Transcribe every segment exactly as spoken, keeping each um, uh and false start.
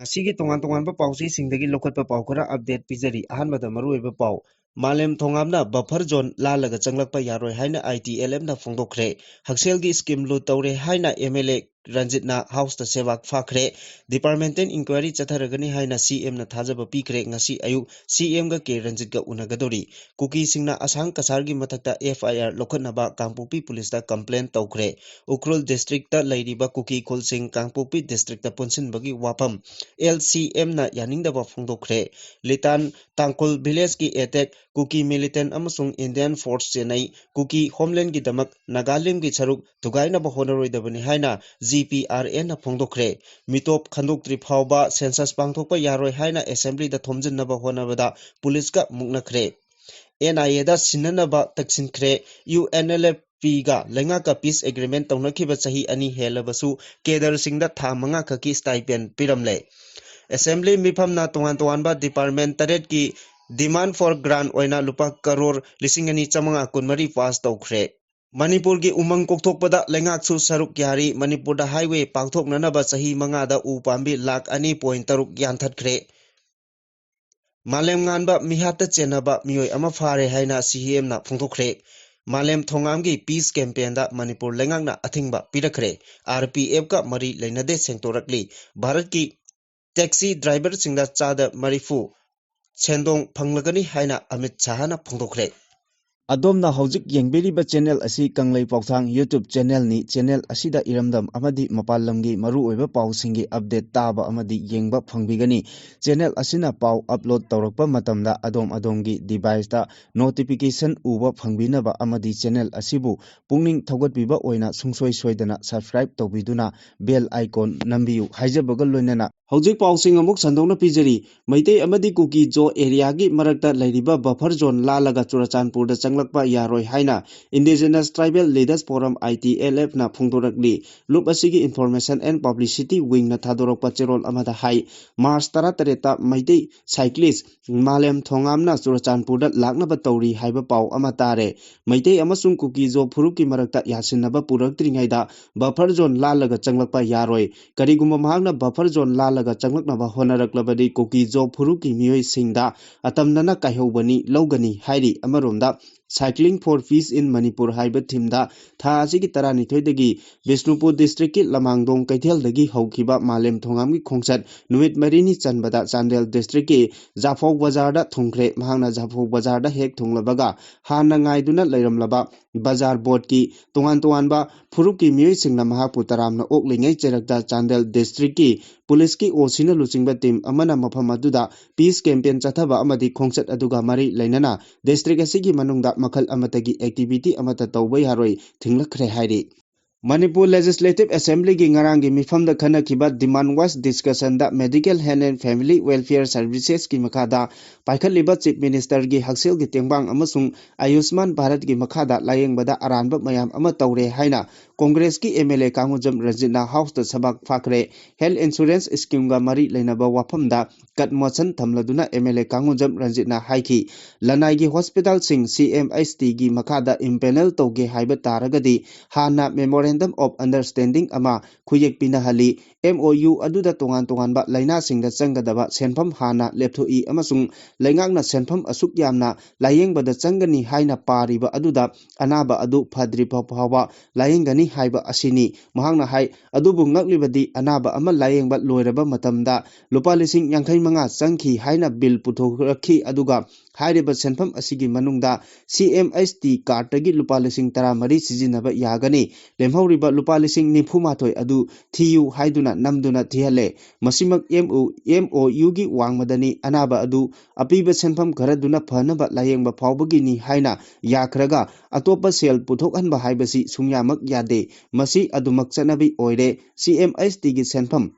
ꯑꯁꯤꯒꯤ ꯇꯣꯉꯥꯟ ꯇꯣꯉꯥꯟꯕ ꯄꯥꯎꯆꯦꯁꯤꯡꯗꯒꯤ ꯂꯧꯈꯠꯄ ꯄꯥꯎ ꯈꯔ ꯑꯞꯗꯦꯠ ꯄꯤꯖꯔꯤ꯫ ꯑꯍꯥꯟꯕꯗ ꯃꯔꯨꯑꯣꯏꯕ ꯄꯥꯎ, ꯃꯥꯂꯦꯝ ꯊꯣꯉꯥꯝꯅ ꯕꯐꯔ ꯖꯣꯟ ꯂꯥꯜꯂꯒ ꯆꯪꯂꯛꯄ ꯌꯥꯔꯣꯏ ꯍꯥꯏꯅ ꯑꯥꯏ ꯇꯤ ꯑꯦꯜ ꯑꯦꯐꯅ ꯐꯣꯡꯗꯣꯛꯈ꯭ꯔꯦ꯫ ꯍꯛꯁꯦꯜꯒꯤ ꯁ꯭ꯀꯤꯝ ꯂꯨꯠ ꯇꯧꯔꯦ ꯍꯥꯏꯅ ꯑꯦꯝ ꯑꯦꯜ ꯑꯦ ꯔꯟꯖꯤꯠꯅ ꯍꯥꯎꯁꯇ ꯁꯦꯕꯥꯛ ꯐꯥꯈ꯭ꯔꯦ꯫ ꯗꯤꯄꯥꯔꯠꯃꯦꯟꯇꯦꯜ ꯏꯟꯀ꯭ꯋꯥꯏꯔꯤ ꯆꯠꯊꯔꯒꯅꯤ ꯍꯥꯏꯅ ꯁꯤ ꯑꯦꯝꯅ ꯊꯥꯖꯕ ꯄꯤꯈ꯭ꯔꯦ꯫ ꯉꯁꯤ ꯑꯌꯨꯛ ꯁꯤ ꯑꯦꯝꯒ ꯀꯦ ꯔꯟꯖꯤꯠꯀ ꯎꯅꯒꯗꯧꯔꯤ꯫ ꯀꯨꯀꯤꯁꯤꯡꯅ ꯑꯁꯥꯡ ꯀꯁꯥꯔꯒꯤ ꯃꯊꯛꯇ ꯑꯦꯐ ꯑꯥꯏ ꯑꯥꯔ ꯂꯧꯈꯠꯅꯕ ꯀꯥꯡꯄꯣꯛꯄꯤ ꯄꯨꯂꯤꯁꯇ ꯀꯝꯄ꯭ꯂꯦꯟ ꯇꯧꯈ꯭ꯔꯦ꯫ ꯎꯈ꯭ꯔꯨꯜ ꯗꯤꯁꯇ꯭ꯔꯤꯛꯇ ꯂꯩꯔꯤꯕ ꯀꯨꯀꯤ ꯈꯨꯜꯁꯤꯡ ꯀꯥꯡꯄꯣꯛꯄꯤ ꯗꯤꯁꯇ꯭ꯔꯤꯛꯇ ꯄꯨꯟꯁꯤꯟꯕꯒꯤ ꯋꯥꯐꯝ ꯑꯦꯜ ꯁꯤ ꯑꯦꯝꯅ ꯌꯥꯅꯤꯡꯗꯕ ꯐꯣꯡꯗꯣꯛꯈ꯭ꯔꯦ꯫ ꯂꯤꯇꯥꯟ ꯇꯥꯡꯈꯨꯜ ꯚꯤꯂꯦꯖꯀꯤ ꯑꯦꯇꯦꯛ, ꯀꯨꯀꯤ ꯃꯤꯂꯤꯇꯦꯟ ꯑꯃꯁꯨꯡ ꯏꯟꯗꯤꯌꯥꯟ ꯐꯣꯔꯁ ꯆꯦꯟꯅꯩ, ꯀꯨꯀꯤ ꯍꯣꯝꯂꯦꯟꯒꯤꯗꯃꯛ ꯅꯥꯒꯥꯂꯦꯟꯒꯤ ꯁꯔꯨꯛ ꯊꯨꯒꯥꯏꯅꯕ ꯍꯣꯠꯅꯔꯣꯏꯗꯕꯅꯤ ꯍꯥꯏꯅ ꯖꯤ ꯄꯤ ꯑꯥꯔ ꯑꯦꯟꯅ ꯐꯣꯡꯗꯣꯛꯈ꯭ꯔꯦ꯫ ꯃꯤꯇꯣꯞ ꯈꯟꯗꯣꯛꯇ꯭ꯔꯤ ꯐꯥꯎꯕ ꯁꯦꯟꯁꯁ ꯄꯥꯡꯊꯣꯛꯄ ꯌꯥꯔꯣꯏ ꯍꯥꯏꯅ ꯑꯦꯁꯦꯝꯕ꯭ꯂꯤꯗ ꯊꯣꯝꯖꯤꯟꯅꯕ ꯍꯣꯠꯅꯕꯗ ꯄꯨꯂꯤꯁꯀ ꯃꯨꯛꯅꯈ꯭ꯔꯦ꯫ ꯑꯦꯟ ꯑꯥꯏ ꯑꯦꯗ ꯁꯤꯟꯅꯅꯕ ꯇꯛꯁꯤꯟꯈ꯭ꯔꯦ꯫ ꯌꯨ ꯑꯦꯟ ꯑꯦꯜ ꯑꯦꯐ ꯄꯤꯒ ꯂꯩꯉꯥꯛꯀ ꯄꯤꯁ ꯑꯦꯒ꯭ꯔꯤꯃꯦꯟ ꯇꯧꯅꯈꯤꯕ ꯆꯍꯤ ꯑꯅꯤ ꯍꯦꯜꯂꯕꯁꯨ ꯀꯦꯗꯔꯁꯤꯡꯗ ꯊꯥ ꯃꯉꯥ ꯈꯛꯀꯤ ꯁ꯭ꯇꯥꯏꯄꯦꯟ ꯄꯤꯔꯝꯂꯦ꯫ ꯑꯦꯁꯦꯝꯕ꯭ꯂꯤ ꯃꯤꯐꯝꯅ ꯇꯣꯉꯥꯟ ꯇꯣꯉꯥꯟꯕ ꯗꯤꯄꯥꯔꯠꯃꯦꯟ ꯇꯔꯦꯠꯀꯤ demand for grant ꯑꯣꯏꯅ ꯂꯨꯄꯥ ꯀꯔꯣꯔ ꯂꯤꯁꯤꯡ ꯑꯅꯤ ꯆꯥꯃꯉꯥ ꯀꯨꯟꯃꯔꯤ ꯄꯥꯁ ꯇꯧꯈ꯭ꯔꯦ꯫ ꯃꯅꯤꯄꯨꯔꯒꯤ ꯎꯃꯪ ꯀꯣꯛꯊꯣꯛꯄꯗ ꯂꯩꯉꯥꯛꯁꯨ ꯁꯔꯨꯛ ꯌꯥꯔꯤ꯫ ꯃꯅꯤꯄꯨꯔꯗ ꯍꯥꯏꯋꯦ ꯄꯥꯛꯊꯣꯛꯅꯅꯕ ꯆꯍꯤ ꯃꯉꯥꯗ ꯎ ꯄꯥꯝꯕꯤ ꯂꯥꯈ ꯑꯅꯤ ꯄꯣꯏꯟ ꯇꯔꯨꯛ ꯌꯥꯟꯊꯠꯈ꯭ꯔꯦ꯫ ꯃꯥꯂꯦꯝ ꯉꯥꯟꯕ ꯃꯤꯍꯥꯠꯇ ꯆꯦꯟꯅꯕ ꯃꯤꯑꯣꯏ ꯑꯃ ꯐꯥꯔꯦ ꯍꯥꯏꯅ ꯁꯤ ꯑꯦꯝꯅ ꯐꯣꯡꯗꯣꯛꯈ꯭ꯔꯦ꯫ ꯃꯥꯂꯦꯝ ꯊꯣꯉꯥꯝꯒꯤ ꯄꯤꯁ ꯀꯦꯝꯄꯦꯟꯗ ꯃꯅꯤꯄꯨꯔ ꯂꯩꯉꯥꯛꯅ ꯑꯊꯤꯡꯕ ꯄꯤꯔꯛꯈ꯭ꯔꯦ꯫ ꯑꯥꯔ ꯄꯤ ꯑꯦꯐꯀ ꯃꯔꯤ ꯂꯩꯅꯗꯦ ꯁꯦꯡꯇꯣꯔꯛꯂꯤ꯫ ꯚꯥꯔꯠꯀꯤ ꯇꯦꯛꯁꯤ ꯗ꯭ꯔꯥꯏꯚꯔꯁꯤꯡꯗ ꯆꯥꯗ ꯃꯔꯤꯐꯨ ꯁꯦꯟꯗꯣꯡ ꯐꯪꯂꯒꯅꯤ ꯍꯥꯏꯅ ꯑꯃꯤꯠ ꯁꯥꯍꯅ ꯐꯣꯡꯗꯣꯛꯈ꯭ꯔꯦ꯫ ꯑꯗꯣꯝꯅ ꯍꯧꯖꯤꯛ ꯌꯦꯡꯕꯤꯔꯤꯕ ꯆꯦꯅꯦꯜ ꯑꯁꯤ ꯀꯪꯂꯩ ꯄꯥꯎꯊꯥꯡ YouTube ꯆꯦꯅꯦꯜꯅꯤ꯫ ꯆꯦꯅꯦꯜ ꯑꯁꯤꯗ ꯏꯔꯝꯗꯝ ꯑꯃꯗꯤ ꯃꯄꯥꯟ ꯂꯝꯒꯤ ꯃꯔꯨꯑꯣꯏꯕ ꯄꯥꯎꯁꯤꯡꯒꯤ ꯑꯞꯗꯦꯠ ꯇꯥꯕ ꯑꯃꯗꯤ ꯌꯦꯡꯕ ꯐꯪꯕꯤꯒꯅꯤ꯫ ꯆꯦꯅꯦꯜ ꯑꯁꯤꯅ ꯄꯥꯎ ꯑꯞꯂꯣꯗ ꯇꯧꯔꯛꯄ ꯃꯇꯝꯗ ꯑꯗꯣꯝ ꯑꯗꯣꯝꯒꯤ ꯗꯤꯚꯥꯏꯁꯇ ꯅꯣꯇꯤꯐꯤꯀꯦꯁꯟ ꯎꯕ ꯐꯪꯕꯤꯅꯕ ꯑꯃꯗꯤ ꯆꯦꯅꯦꯜ ꯑꯁꯤꯕꯨ ꯄꯨꯛꯅꯤꯡ ꯊꯧꯒꯠꯄꯤꯕ ꯑꯣꯏꯅ ꯁꯨꯡꯁꯣꯏ ꯁꯣꯏꯗꯅ ꯁꯕꯁꯀ꯭ꯔꯥꯏꯕ ꯇꯧꯕꯤꯗꯨꯅ ꯕꯦꯜ ꯑꯥꯏꯀꯣꯟ ꯅꯝꯕꯤꯌꯨ ꯍꯥꯏꯖꯕꯒ ꯂꯣꯏꯅꯅ ꯍꯧꯖꯤꯛ ꯄꯥꯎꯁꯤꯡ ꯑꯃꯨꯛ ꯁꯟꯗꯣꯛꯅ ꯄꯤꯖꯔꯤ꯫ ꯃꯩꯇꯩ ꯑꯃꯗꯤ ꯀꯨꯀꯤ ꯖꯣ ꯑꯦꯔꯤꯌꯥꯒꯤ ꯃꯔꯛꯇ ꯂꯩꯔꯤꯕ ꯕꯐꯔ ꯖꯣꯟ ꯂꯥꯜꯂꯒ ꯆꯨꯔꯆꯥꯟꯄꯨꯔꯗ ꯆꯪꯂꯛꯄ ꯌꯥꯔꯣꯏ ꯍꯥꯏꯅ Indigenous Tribal Leaders Forum, I T L F, ꯅ ꯐꯣꯡꯗꯣꯔꯛꯂꯤ꯫ ꯂꯨꯞ ꯑꯁꯤꯒꯤ Information and Publicity Wing ꯅ ꯊꯥꯗꯣꯔꯛꯄ ꯆꯦꯔꯣꯜ ꯑꯃꯗ ꯍꯥꯏ, ꯃꯥꯔꯆ ꯇꯔꯥꯇꯔꯦꯠꯇ ꯃꯩꯇꯩ ꯁꯥꯏꯀ꯭ꯂꯤꯁ ꯃꯥꯂꯦꯝ ꯊꯣꯉꯥꯝꯅ ꯆꯨꯔꯆꯥꯟꯄꯨꯔꯗ ꯂꯥꯛꯅꯕ ꯇꯧꯔꯤ ꯍꯥꯏꯕ ꯄꯥꯎ ꯑꯃ ꯇꯥꯔꯦ꯫ ꯃꯩꯇꯩ ꯑꯃꯁꯨꯡ ꯀꯨꯀꯤ ꯖꯣ ꯐꯨꯔꯨꯞꯀꯤ ꯃꯔꯛꯇ ꯌꯥꯁꯤꯟꯅꯕ ꯄꯨꯔꯛꯇ꯭ꯔꯤꯉꯩꯗ ꯕꯐꯔ ꯖꯣꯟ ꯂꯥꯜꯂꯒ ꯆꯪꯂꯛꯄ ꯌꯥꯔꯣꯏ꯫ ꯀꯔꯤꯒꯨꯝꯕ ꯃꯍꯥꯛꯅ ꯕꯐꯔ ꯖꯣꯟ ꯂꯥꯜꯂꯒ ꯆꯪꯂꯛꯅꯕ ꯍꯣꯠꯅꯔꯛꯂꯕꯗꯤ ꯀꯨꯀꯤ ꯖꯣ ꯐꯨꯔꯨꯞꯀꯤ ꯃꯤꯑꯣꯏꯁꯤꯡꯗ ꯑꯇꯝꯅꯅ ꯀꯥꯏꯍꯧꯕꯅꯤ ꯂꯧꯒꯅꯤ ꯍꯥꯏꯔꯤ꯫ ꯑꯃꯔꯣꯝꯗ Cycling for Peace in Manipur ꯍꯥꯏꯕ ꯊꯤꯝꯗ ꯊꯥ ꯑꯁꯤꯒꯤ ꯇꯔꯥꯅꯤꯊꯣꯏꯗꯒꯤ ꯕꯤꯁꯅꯨꯄꯨꯔ ꯗꯤꯁꯇ꯭ꯔꯤꯛꯀꯤ ꯂꯃꯥꯡꯗꯣꯡ ꯀꯩꯊꯦꯜꯗꯒꯤ ꯍꯧꯈꯤꯕ ꯃꯥꯂꯦꯝ ꯊꯣꯉꯥꯝꯒꯤ ꯈꯣꯡꯆꯠ ꯅꯨꯃꯤꯠ ꯃꯔꯤꯅꯤ ꯆꯟꯕꯗ ꯆꯥꯟꯗꯦꯜ ꯗꯤꯁꯇ꯭ꯔꯤꯛꯀꯤ ꯖꯥꯐꯧ ꯕꯖꯥꯔꯗ ꯊꯨꯡꯈ꯭ꯔꯦ꯫ ꯃꯍꯥꯛꯅ ꯖꯥꯐꯧ ꯕꯖꯥꯔꯗ ꯍꯦꯛ ꯊꯨꯡꯂꯕꯒ ꯍꯥꯟꯅ ꯉꯥꯏꯗꯨꯅ ꯂꯩꯔꯝꯂꯕ ꯕꯖꯥꯔ ꯕꯣꯔꯗꯀꯤ ꯇꯣꯉꯥꯟ ꯇꯣꯉꯥꯟꯕ ꯐꯨꯔꯨꯞꯀꯤ ꯃꯤꯑꯣꯏꯁꯤꯡꯅ ꯃꯍꯥꯛꯄꯨ ꯇꯔꯥꯝꯅ ꯑꯣꯛꯂꯤꯉꯩ ꯆꯩꯔꯛꯇ ꯆꯥꯟꯗꯦꯜ ꯗꯤꯁꯇ꯭ꯔꯤꯛꯀꯤ ꯄꯨꯂꯤꯁꯀꯤ ꯑꯣ ꯁꯤꯅ ꯂꯨꯆꯤꯡꯕ ꯇꯤꯝ ꯑꯃꯅ ꯃꯐꯝ ꯑꯗꯨꯗ ꯄꯤꯁ ꯀꯦꯝꯄꯦꯟ ꯆꯠꯊꯕ ꯑꯃꯗꯤ ꯈꯣꯡꯆꯠ ꯑꯗꯨꯒ ꯃꯔꯤ ꯂꯩꯅꯅ ꯗꯤꯁꯇ꯭ꯔꯤꯛ ꯑꯁꯤꯒꯤ ꯃꯅꯨꯡꯗ ꯃꯈꯜ ꯑꯃꯠꯇꯒꯤ ꯑꯦꯛꯇꯤꯚꯤꯇꯤ ꯑꯃꯠꯇ ꯇꯧꯕ ꯌꯥꯔꯣꯏ ꯊꯤꯡꯂꯛꯈ꯭ꯔꯦ ꯍꯥꯏꯔꯤ꯫ ꯃꯅꯤꯄꯨꯔ ꯂꯦꯖꯤꯁꯂꯦꯇꯤꯚ ꯑꯦꯁꯦꯝꯕ꯭ꯂꯤꯒꯤ ꯉꯔꯥꯡꯒꯤ ꯃꯤꯐꯝꯗ ꯈꯟꯅꯈꯤꯕ demand wise discussion the Medical Health and Family Welfare Services ꯀꯤ ꯃꯈꯥꯗ ꯄꯥꯏꯈꯠꯂꯤꯕ ꯆꯤꯐ ꯃꯤꯅꯤꯁꯇꯔꯒꯤ ꯍꯛꯁꯦꯜꯒꯤ ꯇꯦꯡꯕꯥꯡ ꯑꯃꯁꯨꯡ ꯑꯌꯨꯁꯃꯥꯟ ꯚꯥꯔꯠꯀꯤ ꯃꯈꯥꯗ ꯂꯥꯌꯦꯡꯕꯗ ꯑꯔꯥꯟꯕ ꯃꯌꯥꯝ ꯑꯃ ꯇꯧꯔꯦ ꯍꯥꯏꯅ ꯀꯣꯡꯒ꯭ꯔꯦꯁꯀꯤ ꯑꯦꯝ ꯑꯦꯜ ꯑꯦ ꯀꯥꯡꯉꯨꯖꯝ ꯔꯟꯖꯤꯠꯅ ꯍꯥꯎꯁꯇ ꯁꯕꯥꯛ ꯐꯥꯈ꯭ꯔꯦ꯫ ꯍꯦꯜꯊ ꯏꯟꯁꯨꯔꯦꯟꯁ ꯁ꯭ꯀꯤꯝꯒ ꯃꯔꯤ ꯂꯩꯅꯕ ꯋꯥꯐꯝꯗ ꯀꯠ ꯃꯣꯁꯟ ꯊꯝꯂꯗꯨꯅ ꯑꯦꯝ ꯑꯦꯜ ꯑꯦ ꯀꯥꯡꯉꯨꯖꯝ ꯔꯟꯖꯤꯠꯅ ꯍꯥꯏꯈꯤ, ꯂꯅꯥꯏꯒꯤ ꯍꯣꯁꯄꯤꯇꯥꯜꯁꯤꯡ ꯁꯤ ꯑꯦꯝ ꯑꯩꯆ ꯇꯤꯒꯤ ꯃꯈꯥꯗ ꯏꯝꯄꯦꯅꯦꯜ ꯇꯧꯒꯦ ꯍꯥꯏꯕ ꯇꯥꯔꯒꯗꯤ ꯍꯥꯟꯅ Memorandum of Understanding ꯑꯃ ꯈꯨꯌꯦꯛ ꯄꯤꯅꯍꯜꯂꯤ꯫ ꯑꯦꯝ ꯑꯣ ꯌꯨ ꯑꯗꯨꯗ ꯇꯣꯉꯥꯟ ꯇꯣꯉꯥꯟꯕ ꯂꯥꯏꯅꯥꯁꯤꯡꯗ ꯆꯪꯒꯗꯕ ꯁꯦꯟꯐꯝ ꯍꯥꯟꯅ ꯂꯦꯞꯊꯣꯛꯏ ꯑꯃꯁꯨꯡ ꯂꯩꯉꯥꯛꯅ ꯁꯦꯟꯐꯝ ꯑꯁꯨꯛ ꯌꯥꯝꯅ ꯂꯥꯌꯦꯡꯕꯗ ꯆꯪꯒꯅꯤ ꯍꯥꯏꯅ ꯄꯥꯔꯤꯕ ꯑꯗꯨꯗ ꯑꯅꯥꯕ ꯑꯗꯨ ꯐꯗ꯭ꯔꯤꯐꯥꯎ ꯐꯥꯎꯕ ꯂꯥꯌꯦꯡꯒꯅꯤ ꯍꯥꯏꯕ ꯑꯁꯤꯅꯤ꯫ ꯃꯍꯥꯛꯅ ꯍꯥꯏ, ꯑꯗꯨꯕꯨ ꯉꯛꯂꯤꯕꯗꯤ ꯑꯅꯥꯕ ꯑꯃ ꯂꯥꯌꯦꯡꯕ ꯂꯣꯏꯔꯕ ꯃꯇꯝꯗ ꯂꯨꯄꯥ ꯂꯤꯁꯤꯡ ꯌꯥꯡꯈꯩ ꯃꯉꯥ ꯆꯪꯈꯤ ꯍꯥꯏꯅ ꯕꯤꯜ ꯄꯨꯊꯣꯔꯛꯈꯤ, ꯑꯗꯨꯒ ꯍꯥꯏꯔꯤꯕ ꯁꯦꯟꯐꯝ ꯑꯁꯤꯒꯤ ꯃꯅꯨꯡꯗ ꯁꯤ ꯑꯦꯝ ꯑꯩꯆ ꯇꯤ ꯀꯥꯔꯠꯇꯒꯤ ꯂꯨꯄꯥ ꯂꯤꯁꯤꯡ ꯇꯔꯥꯃꯔꯤ ꯁꯤꯖꯤꯟꯅꯕ ꯌꯥꯒꯅꯤ꯫ ꯂꯦꯝꯍꯧꯔꯤꯕ ꯂꯨꯄꯥ ꯂꯤꯁꯤꯡ ꯅꯤꯐꯨ ꯃꯥꯊꯣꯏ ꯑꯗꯨ ꯊꯤꯌꯨ ꯍꯥꯏꯗꯨꯅ ꯅꯝꯗꯨꯅ ꯊꯤꯍꯜꯂꯦ꯫ ꯃꯁꯤꯃꯛ ꯑꯦꯝ ꯑꯣ, ꯑꯦꯝ ꯑꯣ ꯌꯨꯒꯤ ꯋꯥꯡꯃꯗꯅꯤ꯫ ꯑꯅꯥꯕ ꯑꯗꯨ ꯑꯄꯤꯕ ꯁꯦꯟꯐꯝ ꯈꯔꯗꯨꯅ ꯐꯅꯕ ꯂꯥꯌꯦꯡꯕ ꯐꯥꯎꯕꯒꯤꯅꯤ ꯍꯥꯏꯅ ꯌꯥꯈ꯭ꯔꯒ ꯑꯇꯣꯞꯄ ꯁꯦꯜ ꯄꯨꯊꯣꯛꯍꯟꯕ ꯍꯥꯏꯕꯁꯤ ꯁꯨꯡꯌꯥꯃꯛ ꯌꯥꯗꯦ꯫ ꯃꯁꯤ ꯑꯗꯨꯃꯛ ꯆꯠꯅꯕꯤ ꯑꯣꯏꯔꯦ꯫ ꯁꯤ ꯑꯦꯝ ꯑꯩꯆ ꯇꯤꯒꯤ ꯁꯦꯟꯐꯝ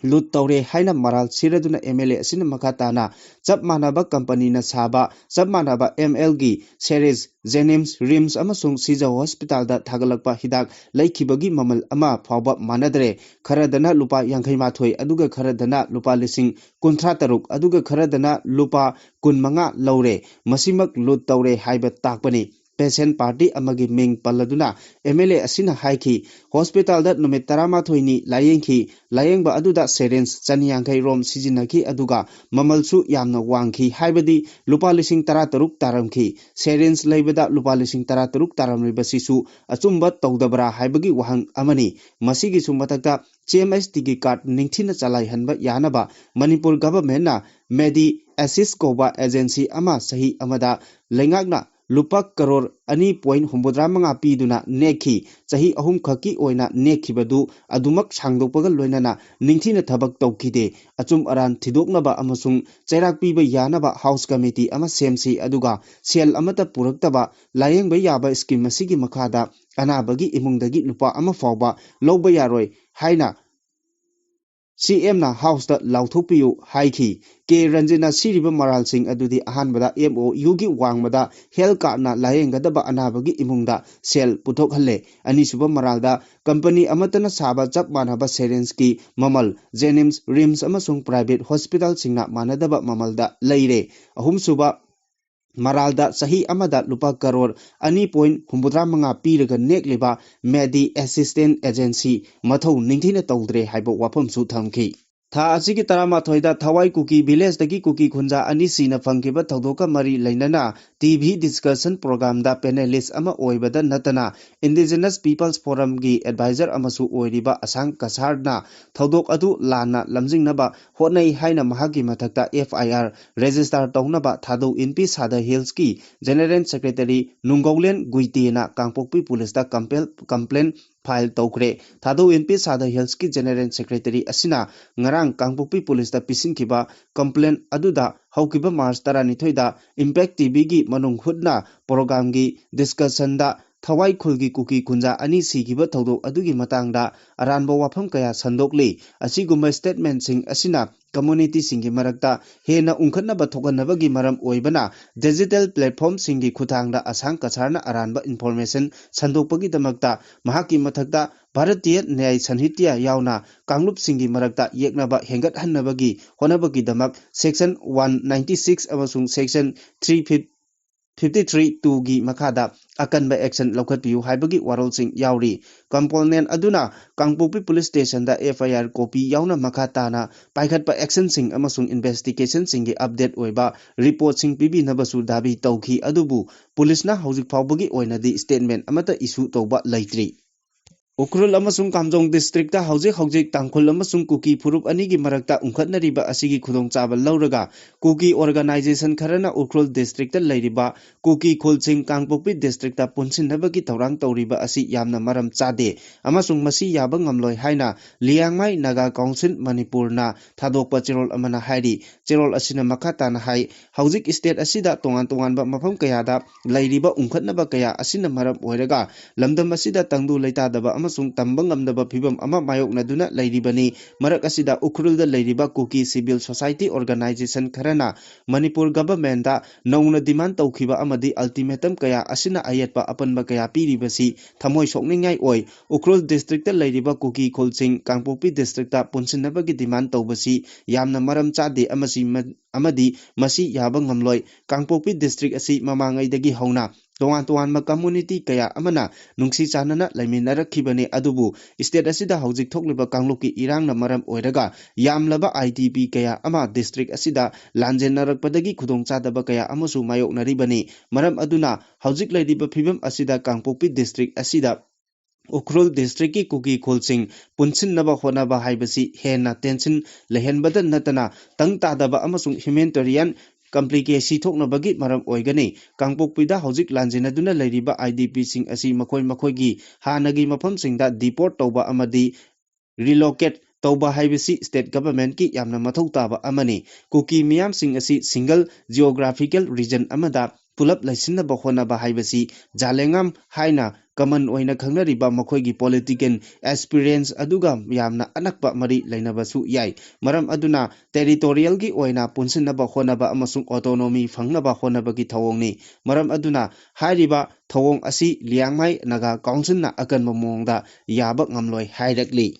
ꯂꯨꯠ ꯇꯧꯔꯦ ꯍꯥꯏꯅ ꯃꯔꯥꯜ ꯁꯤꯔꯗꯨꯅ ꯑꯦꯝ ꯑꯦꯜ ꯑꯦ ꯑꯁꯤꯅ ꯃꯈꯥ ꯇꯥꯅ ꯆꯞ ꯃꯥꯟꯅꯕ ꯀꯝꯄꯅꯤꯅ ꯁꯥꯕ, ꯆꯞ ꯃꯥꯟꯅꯕ ꯑꯦꯝ ꯑꯦꯜꯒꯤ ꯁꯦꯔꯤꯁ, ꯖꯦꯅꯤꯝꯁ, ꯔꯤꯝꯁ ꯑꯃꯁꯨꯡ ꯁꯤꯖ ꯍꯣꯁꯄꯤꯇꯥꯜꯗ ꯊꯥꯒꯠꯂꯛꯄ ꯍꯤꯗꯥꯛ ꯂꯩꯈꯤꯕꯒꯤ ꯃꯃꯜ ꯑꯃ ꯐꯥꯎꯕ ꯃꯥꯟꯅꯗ꯭ꯔꯦ꯫ ꯈꯔꯗꯅ ꯂꯨꯄꯥ ꯌꯥꯡꯈꯩ ꯃꯥꯊꯣꯏ, ꯑꯗꯨꯒ ꯈꯔꯗꯅ ꯂꯨꯄꯥ ꯂꯤꯁꯤꯡ ꯀꯨꯟꯊ꯭ꯔꯥ ꯇꯔꯨꯛ, ꯑꯗꯨꯒ ꯈꯔꯗꯅ ꯂꯨꯄꯥ ꯀꯨꯟ ꯃꯉꯥ ꯂꯧꯔꯦ꯫ ꯃꯁꯤꯃꯛ ꯂꯨꯠ ꯇꯧꯔꯦ ꯍꯥꯏꯕ ꯇꯥꯛꯄꯅꯤ꯫ patient party ꯑꯃꯒꯤ ꯃꯤꯡ ꯄꯜꯂꯗꯨꯅ M L A ꯑꯁꯤꯅ ꯍꯥꯏꯈꯤ, ꯍꯣꯁꯄꯤꯇꯥꯜꯗ ꯅꯨꯃꯤꯠ ꯇꯔꯥꯃꯥꯊꯣꯏꯅꯤ ꯂꯥꯌꯦꯡꯈꯤ꯫ ꯂꯥꯌꯦꯡꯕ ꯑꯗꯨꯗ syringe ꯆꯅꯤꯌꯥꯡꯈꯩ ꯔꯣꯝ ꯁꯤꯖꯤꯟꯅꯈꯤ, ꯑꯗꯨꯒ ꯃꯃꯜꯁꯨ ꯌꯥꯝꯅ ꯋꯥꯡꯈꯤ, ꯍꯥꯏꯕꯗꯤ ꯂꯨꯄꯥ ꯂꯤꯁꯤꯡ ꯇꯔꯥꯇꯔꯨꯛ ꯇꯥꯔꯝꯈꯤ꯫ Syringe ꯂꯩꯕꯗ ꯂꯨꯄꯥ ꯂꯤꯁꯤꯡ ꯇꯔꯥꯇꯔꯨꯛ ꯇꯥꯔꯝꯂꯤꯕꯁꯤꯁꯨ ꯑꯆꯨꯝꯕ ꯇꯧꯗꯕ꯭ꯔꯥ ꯍꯥꯏꯕꯒꯤ ꯋꯥꯍꯪ ꯑꯃꯅꯤ꯫ ꯃꯁꯤꯒꯤꯁꯨ ꯃꯊꯛꯇ C M H T ꯒꯤ card ꯅꯤꯡꯊꯤꯅ ꯆꯂꯥꯏꯍꯟꯕ ꯌꯥꯅꯕ ꯃꯅꯤꯄꯨꯔ government ꯅ Medi Assist ꯀꯧꯕ agency ꯑꯃ ꯆꯍꯤ ꯑꯃꯗ ꯂꯩꯉꯥꯛꯅ ꯂꯨꯄꯥ ꯀꯔꯣꯔ ꯑꯅꯤ ꯄꯣꯏꯟ ꯍꯨꯝꯐꯨꯇꯔꯥ ꯃꯉꯥ ꯄꯤꯗꯨꯅ ꯅꯦꯛꯈꯤ꯫ ꯆꯍꯤ ꯑꯍꯨꯝ ꯈꯛꯀꯤ ꯑꯣꯏꯅ ꯅꯦꯛꯈꯤꯕꯗꯨ ꯑꯗꯨꯃꯛ ꯁꯥꯡꯗꯣꯛꯄꯒ ꯂꯣꯏꯅꯅ ꯅꯤꯡꯊꯤꯅ ꯊꯕꯛ ꯇꯧꯈꯤꯗꯦ꯫ ꯑꯆꯨꯝ ꯑꯔꯥꯟ ꯊꯤꯗꯣꯛꯅꯕ ꯑꯃꯁꯨꯡ ꯆꯩꯔꯥꯛ ꯄꯤꯕ ꯌꯥꯅꯕ house committee ꯑꯃ ꯁꯦꯝꯁꯤ, ꯑꯗꯨꯒ ꯁꯦꯜ ꯑꯃꯠꯇ ꯄꯨꯔꯛꯇꯕ ꯂꯥꯌꯦꯡꯕ ꯌꯥꯕ scheme ꯑꯁꯤꯒꯤ ꯃꯈꯥꯗ ꯑꯅꯥꯕꯒꯤ ꯏꯃꯨꯡꯗꯒꯤ ꯂꯨꯄꯥ ꯑꯃ ꯐꯥꯎꯕ ꯂꯧꯕ ꯌꯥꯔꯣꯏ ꯍꯥꯏꯅ C M ꯅ house ꯇ ꯂꯥꯎꯊꯣꯛꯄꯤꯌꯨ ꯍꯥꯏꯈꯤ꯫ K ꯔꯟꯖꯤꯠꯅ ꯁꯤꯔꯤꯕ ꯃꯔꯥꯜꯁꯤꯡ ꯑꯗꯨꯗꯤ ꯑꯍꯥꯟꯕꯗ M O U ꯒꯤ ꯋꯥꯡꯃꯗ health card ꯅ ꯂꯥꯌꯦꯡꯒꯗꯕ ꯑꯅꯥꯕꯒꯤ ꯏꯃꯨꯡꯗ ꯁꯦꯜ ꯄꯨꯊꯣꯛꯍꯜꯂꯦ꯫ ꯑꯅꯤꯁꯨꯕ ꯃꯔꯥꯜꯗ company ꯑꯃꯠꯇꯅ ꯁꯥꯕ ꯆꯞ ꯃꯥꯟꯅꯕ syringe ꯀꯤ ꯃꯃꯜ JNIMS, RIMS ꯑꯃꯁꯨꯡ private hospital ꯁꯤꯡꯅ ꯃꯥꯟꯅꯗꯕ ꯃꯃꯜꯗ ꯂꯩꯔꯦ꯫ ꯑꯍꯨꯝꯁꯨꯕ ꯃꯔꯥꯜꯗ ꯆꯍꯤ ꯑꯃꯗ ꯂꯨꯄꯥ ꯀꯔꯣꯔ ꯑꯅꯤ ꯄꯣꯏꯟ ꯍꯨꯝꯐꯨꯇꯔꯥ ꯃꯉꯥ ꯄꯤꯔꯒ ꯅꯦꯛꯂꯤꯕ Medi Assistance Agency ꯃꯊꯧ ꯅꯤꯡꯊꯤꯅ ꯇꯧꯗ꯭ꯔꯦ ꯍꯥꯏꯕ ꯋꯥꯐꯝꯁꯨ ꯊꯝꯈꯤ꯫ ꯊꯥ ꯑꯁꯤꯒꯤ ꯇꯔꯥꯃꯥꯊꯣꯏꯗ ꯊꯋꯥꯏ ꯀꯨꯀꯤ village ꯇꯒꯤ ꯀꯨꯀꯤ ꯈꯨꯟꯖꯥ ꯑꯅꯤ ꯁꯤꯅ ꯐꯪꯈꯤꯕ ꯊꯧꯗꯣꯛꯀ ꯃꯔꯤ ꯂꯩꯅꯅ T V discussion program ꯗ panelist ꯑꯃ ꯑꯣꯏꯕꯗ ꯅꯠꯇꯅ Indigenous Peoples Forum ꯒꯤ advisor ꯑꯃꯁꯨ ꯑꯣꯏꯔꯤꯕ ꯑꯁꯥꯡ ꯀꯁꯥꯔꯅ ꯊꯧꯗꯣꯛ ꯑꯗꯨ ꯂꯥꯟꯅ ꯂꯝꯖꯤꯡꯅꯕ ꯍꯣꯠꯅꯩ ꯍꯥꯏꯅ ꯃꯍꯥꯛꯀꯤ ꯃꯊꯛꯇ F I R register ꯇꯧꯅꯕ ꯊꯥꯗꯧ ꯏꯟꯄꯤ ꯁꯥꯗ Hills ꯀꯤ General Secretary ꯅꯨꯡꯒꯧꯂꯦꯟ ꯒꯨꯏꯇꯦꯅ ꯀꯥꯡꯄꯣꯛꯄꯤ ꯄꯨꯂꯤꯁꯇ ꯀꯝꯄꯦꯜ-, complaint file ꯇꯧꯈ꯭ꯔꯦ꯫ ꯊꯥꯗꯧ ꯏꯟꯄꯤ ꯁꯥꯗ Hills ꯀꯤ General Secretary ꯑꯁꯤꯅ ꯉꯔꯥꯡ ꯀꯥꯡꯄꯣꯛꯄꯤ ꯄꯨꯂꯤꯁꯇ ꯄꯤꯁꯤꯟꯈꯤꯕ complaint ꯑꯗꯨꯗ ꯍꯧꯈꯤꯕ March ꯇꯔꯥꯅꯤꯊꯣꯏꯗ Impact T V ꯒꯤ ꯃꯅꯨꯡ ꯍꯨꯠꯅ program ꯒꯤ discussion ꯗ ꯊꯋꯥꯏ ꯈꯨꯜꯒꯤ ꯀꯨꯀꯤ ꯈꯨꯟꯖꯥ ꯑꯅꯤ ꯁꯤꯈꯤꯕ ꯊꯧꯗꯣꯛ ꯑꯗꯨꯒꯤ ꯃꯇꯥꯡꯗ ꯑꯔꯥꯟꯕ ꯋꯥꯐꯝ ꯀꯌꯥ ꯁꯟꯗꯣꯛꯂꯤ꯫ ꯑꯁꯤꯒꯨꯝꯕ statement ꯁꯤꯡ ꯑꯁꯤꯅ community ꯁꯤꯡꯒꯤ ꯃꯔꯛꯇ ꯍꯦꯟꯅ ꯎꯪꯈꯠꯅꯕ ꯊꯣꯛꯍꯟꯅꯕꯒꯤ ꯃꯔꯝ ꯑꯣꯏꯕꯅ, digital platform ꯁꯤꯡꯒꯤ ꯈꯨꯠꯊꯥꯡꯗ ꯑꯁꯥꯡ ꯀꯁꯥꯔꯅ ꯑꯔꯥꯟꯕ information ꯁꯟꯗꯣꯛꯄꯒꯤꯗꯃꯛꯇ ꯃꯍꯥꯛꯀꯤ ꯃꯊꯛꯇ ꯚꯥꯔꯇꯤꯌ ꯅ꯭ꯌꯥꯌ ꯁꯟꯍꯤꯇ꯭ꯌ ꯌꯥꯎꯅ ꯀꯥꯡꯂꯨꯞꯁꯤꯡꯒꯤ ꯃꯔꯛꯇ ꯌꯦꯛꯅꯕ ꯍꯦꯟꯒꯠꯍꯟꯅꯕꯒꯤ ꯍꯣꯠꯅꯕꯒꯤꯗꯃꯛ section one ninety six ꯑꯃꯁꯨꯡ section three fifty fifty three two ꯒꯤ ꯃꯈꯥꯗ ꯑꯀꯟꯕ action ꯂꯧꯈꯠꯄꯤꯌꯨ ꯍꯥꯏꯕꯒꯤ ꯋꯥꯔꯣꯜꯁꯤꯡ ꯌꯥꯎꯔꯤ꯫ Complainant ꯑꯗꯨꯅ ꯀꯥꯡꯄꯣꯛꯄꯤ police station the F I R copy ꯌꯥꯎꯅ ꯃꯈꯥ ꯇꯥꯅ ꯄꯥꯏꯈꯠꯄ actionꯁꯤꯡ ꯑꯃꯁꯨꯡ investigationꯁꯤꯡꯒꯤ update ꯑꯣꯏꯕ reportꯁꯤꯡ ꯄꯤꯕꯤꯅꯕꯁꯨ ꯗꯥꯕꯤ ꯇꯧꯈꯤ꯫ ꯑꯗꯨꯕꯨ policeꯅ ꯍꯧꯖꯤꯛ ꯐꯥꯎꯕꯒꯤ ꯑꯣꯏꯅꯗꯤ statement ꯑꯃꯠꯇ issue ꯇꯧꯕ ꯂꯩꯇ꯭ꯔꯤ꯫ ꯎꯈ꯭ꯔꯨꯜ ꯑꯃꯁꯨꯡ ꯀꯥꯝꯖꯣꯡ districtꯇ ꯍꯧꯖꯤꯛ ꯍꯧꯖꯤꯛ ꯇꯥꯡꯈꯨꯜ ꯑꯃꯁꯨꯡ ꯀꯨꯀꯤ ꯐꯨꯔꯨꯞ ꯑꯅꯤꯒꯤ ꯃꯔꯛꯇ ꯎꯪꯈꯠꯅꯔꯤꯕ ꯑꯁꯤꯒꯤ ꯈꯨꯗꯣꯡꯆꯥꯕ ꯂꯧꯔꯒ ꯀꯨꯀꯤ organization ꯈꯔꯅ ꯎꯈ꯭ꯔꯨꯜ districtꯇ ꯂꯩꯔꯤꯕ ꯀꯨꯀꯤ ꯈꯨꯜꯁꯤꯡ ꯀꯥꯡꯄꯣꯛꯄꯤ districtꯇ ꯄꯨꯟꯁꯤꯟꯅꯕꯒꯤ ꯊꯧꯔꯥꯡ ꯇꯧꯔꯤꯕ ꯑꯁꯤ ꯌꯥꯝꯅ ꯃꯔꯝ ꯆꯥꯗꯦ ꯑꯃꯁꯨꯡ ꯃꯁꯤ ꯌꯥꯕ ꯉꯝꯂꯣꯏ ꯍꯥꯏꯅ ꯂꯤꯌꯥꯡꯃꯥꯏ ꯅꯥꯒꯥ ꯀꯥꯎꯟꯁꯤꯜ ꯃꯅꯤꯄꯨꯔꯅ ꯊꯥꯗꯣꯛꯄ ꯆꯦꯔꯣꯜ ꯑꯃꯅ ꯍꯥꯏꯔꯤ꯫ ꯆꯦꯔꯣꯜ ꯑꯁꯤꯅ ꯃꯈꯥ ꯇꯥꯅ ꯍꯥꯏ, ꯍꯧꯖꯤꯛ state ꯑꯁꯤꯗ ꯇꯣꯉꯥꯟ ꯇꯣꯉꯥꯟꯕ ꯃꯐꯝ ꯀꯌꯥꯗ ꯂꯩꯔꯤꯕ ꯎꯪꯈꯠꯅꯕ ꯀꯌꯥ ꯑꯁꯤꯅ ꯃꯔꯝ ꯑꯣꯏꯔꯒ ꯂꯝꯗꯝ ꯑꯁꯤꯗ ꯇꯪꯗꯨ ꯂꯩꯇꯥꯗꯕ ꯑꯃꯁꯨꯡ ꯇꯝꯕ ꯉꯝꯗꯕ ꯐꯤꯚꯝ ꯑꯃ ꯃꯥꯌꯣꯛꯅꯗꯨꯅ ꯂꯩꯔꯤꯕꯅꯤ꯫ ꯃꯔꯛ ꯑꯁꯤꯗ ꯎꯈ꯭ꯔꯨꯜꯗ ꯂꯩꯔꯤꯕ ꯀꯨꯀꯤ civil society organization ꯈꯔꯅ ꯃꯅꯤꯄꯨꯔ governmentꯇ ꯅꯧꯅ demand ꯇꯧꯈꯤꯕ ꯑꯃꯗꯤ ultimatum ꯀꯌꯥ ꯑꯁꯤꯅ ꯑꯌꯦꯠꯄ ꯑꯄꯟꯕ ꯀꯌꯥ ꯄꯤꯔꯤꯕꯁꯤ ꯊꯃꯣꯏ ꯁꯣꯛꯅꯤꯡꯉꯥꯏ ꯑꯣꯏ꯫ ꯎꯈ꯭ꯔꯨꯜ districtꯇ ꯂꯩꯔꯤꯕ ꯀꯨꯀꯤ ꯈꯨꯜꯁꯤꯡ ꯀꯥꯡꯄꯣꯛꯄꯤ districtꯇ ꯄꯨꯟꯁꯤꯟꯅꯕꯒꯤ demand ꯇꯧꯕꯁꯤ ꯌꯥꯝꯅ ꯃꯔꯝ ꯆꯥꯗꯦ ꯑꯃꯁꯤ ꯃ-, ꯑꯃꯗꯤ ꯃꯁꯤ ꯌꯥꯕ ꯉꯝꯂꯣꯏ꯫ ꯀꯥꯡꯄꯣꯛꯄꯤ district ꯑꯁꯤ ꯃꯃꯥꯡꯉꯩꯗꯒꯤ ꯍꯧꯅ ꯇꯣꯉꯥꯟ ꯇꯣꯉꯥꯟꯕ community ꯀꯌꯥ ꯑꯃꯅ ꯅꯨꯡꯁꯤ ꯆꯥꯟꯅꯅ ꯂꯩꯃꯤꯟꯅꯔꯛꯈꯤꯕꯅꯤ꯫ ꯑꯗꯨꯕꯨ state ꯑꯁꯤꯗ ꯍꯧꯖꯤꯛ ꯊꯣꯛꯂꯤꯕ ꯀꯥꯡꯂꯨꯞꯀꯤ ꯏꯔꯥꯡꯅ ꯃꯔꯝ ꯑꯣꯏꯔꯒ ꯌꯥꯝꯂꯕ I D P ꯀꯌꯥ ꯑꯃ district ꯑꯁꯤꯗ ꯂꯥꯟꯖꯦꯟꯅꯔꯛꯄꯗꯒꯤ ꯈꯨꯗꯣꯡꯆꯥꯗꯕ ꯀꯌꯥ ꯑꯃꯁꯨ ꯃꯥꯌꯣꯛꯅꯔꯤꯕꯅꯤ꯫ ꯃꯔꯝ ꯑꯗꯨꯅ ꯍꯧꯖꯤꯛ ꯂꯩꯔꯤꯕ ꯐꯤꯕꯝ ꯑꯁꯤꯗ ꯀꯥꯡꯄꯣꯛꯄꯤ district ꯑꯁꯤꯗ ꯎꯈ꯭ꯔꯨꯜ districtꯀꯤ ꯀꯨꯀꯤ ꯈꯨꯜꯁꯤꯡ ꯄꯨꯟꯁꯤꯟꯅꯕ ꯍꯣꯠꯅꯕ ꯍꯥꯏꯕꯁꯤ ꯍꯦꯟꯅ tension ꯂꯩꯍꯟꯕꯗ ꯅꯠꯇꯅ ꯇꯪ ꯇꯥꯗꯕ ꯑꯃꯁꯨꯡ humanitarian complication ꯊꯣꯛꯅꯕꯒꯤ ꯃꯔꯝ ꯑꯣꯏꯒꯅꯤ꯫ ꯀꯥꯡꯄꯣꯛꯄꯤꯗ ꯍꯧꯖꯤꯛ ꯂꯥꯟꯖꯦꯟꯅꯗꯨꯅ ꯂꯩꯔꯤꯕ I D Pꯁꯤꯡ ꯑꯁꯤ ꯃꯈꯣꯏ ꯃꯈꯣꯏꯒꯤ ꯍꯥꯟꯅꯒꯤ ꯃꯐꯝꯁꯤꯡꯗ deport ꯇꯧꯕ ꯑꯃꯗꯤ relocate ꯇꯧꯕ ꯍꯥꯏꯕꯁꯤ state governmentꯀꯤ ꯌꯥꯝꯅ ꯃꯊꯧ ꯇꯥꯕ ꯑꯃꯅꯤ꯫ ꯀꯨꯀꯤ ꯃꯤꯌꯥꯝꯁꯤꯡ ꯑꯁꯤ single geographical region ꯑꯃꯗ ꯄꯨꯂꯞ ꯂꯩꯁꯤꯟꯅꯕ ꯍꯣꯠꯅꯕ ꯍꯥꯏꯕꯁꯤ ꯖꯥꯂꯦꯉꯥꯝ ꯍꯥꯏꯅ common ꯑꯣꯏꯅ ꯈꯪꯅꯔꯤꯕ ꯃꯈꯣꯏꯒꯤ political aspirants ꯑꯗꯨꯒ ꯌꯥꯝꯅ ꯑꯅꯛꯄ ꯃꯔꯤ ꯂꯩꯅꯕꯁꯨ ꯌꯥꯏ꯫ ꯃꯔꯝ ꯑꯗꯨꯅ territorialꯒꯤ ꯑꯣꯏꯅ ꯄꯨꯟꯁꯤꯟꯅꯕ ꯍꯣꯠꯅꯕ ꯑꯃꯁꯨꯡ autonomy ꯐꯪꯅꯕ ꯍꯣꯠꯅꯕꯒꯤ ꯊꯧꯑꯣꯡꯅꯤ꯫ ꯃꯔꯝ ꯑꯗꯨꯅ ꯍꯥꯏꯔꯤꯕ ꯊꯧꯑꯣꯡ ꯑꯁꯤ ꯂꯤꯌꯥꯡꯃꯥꯏ ꯅꯥꯒꯥ ꯀꯥꯎꯟꯁꯤꯜꯅ ꯑꯀꯟꯕ ꯃꯑꯣꯡꯗ ꯌꯥꯕ ꯉꯝꯂꯣꯏ ꯍꯥꯏꯔꯛꯂꯤ꯫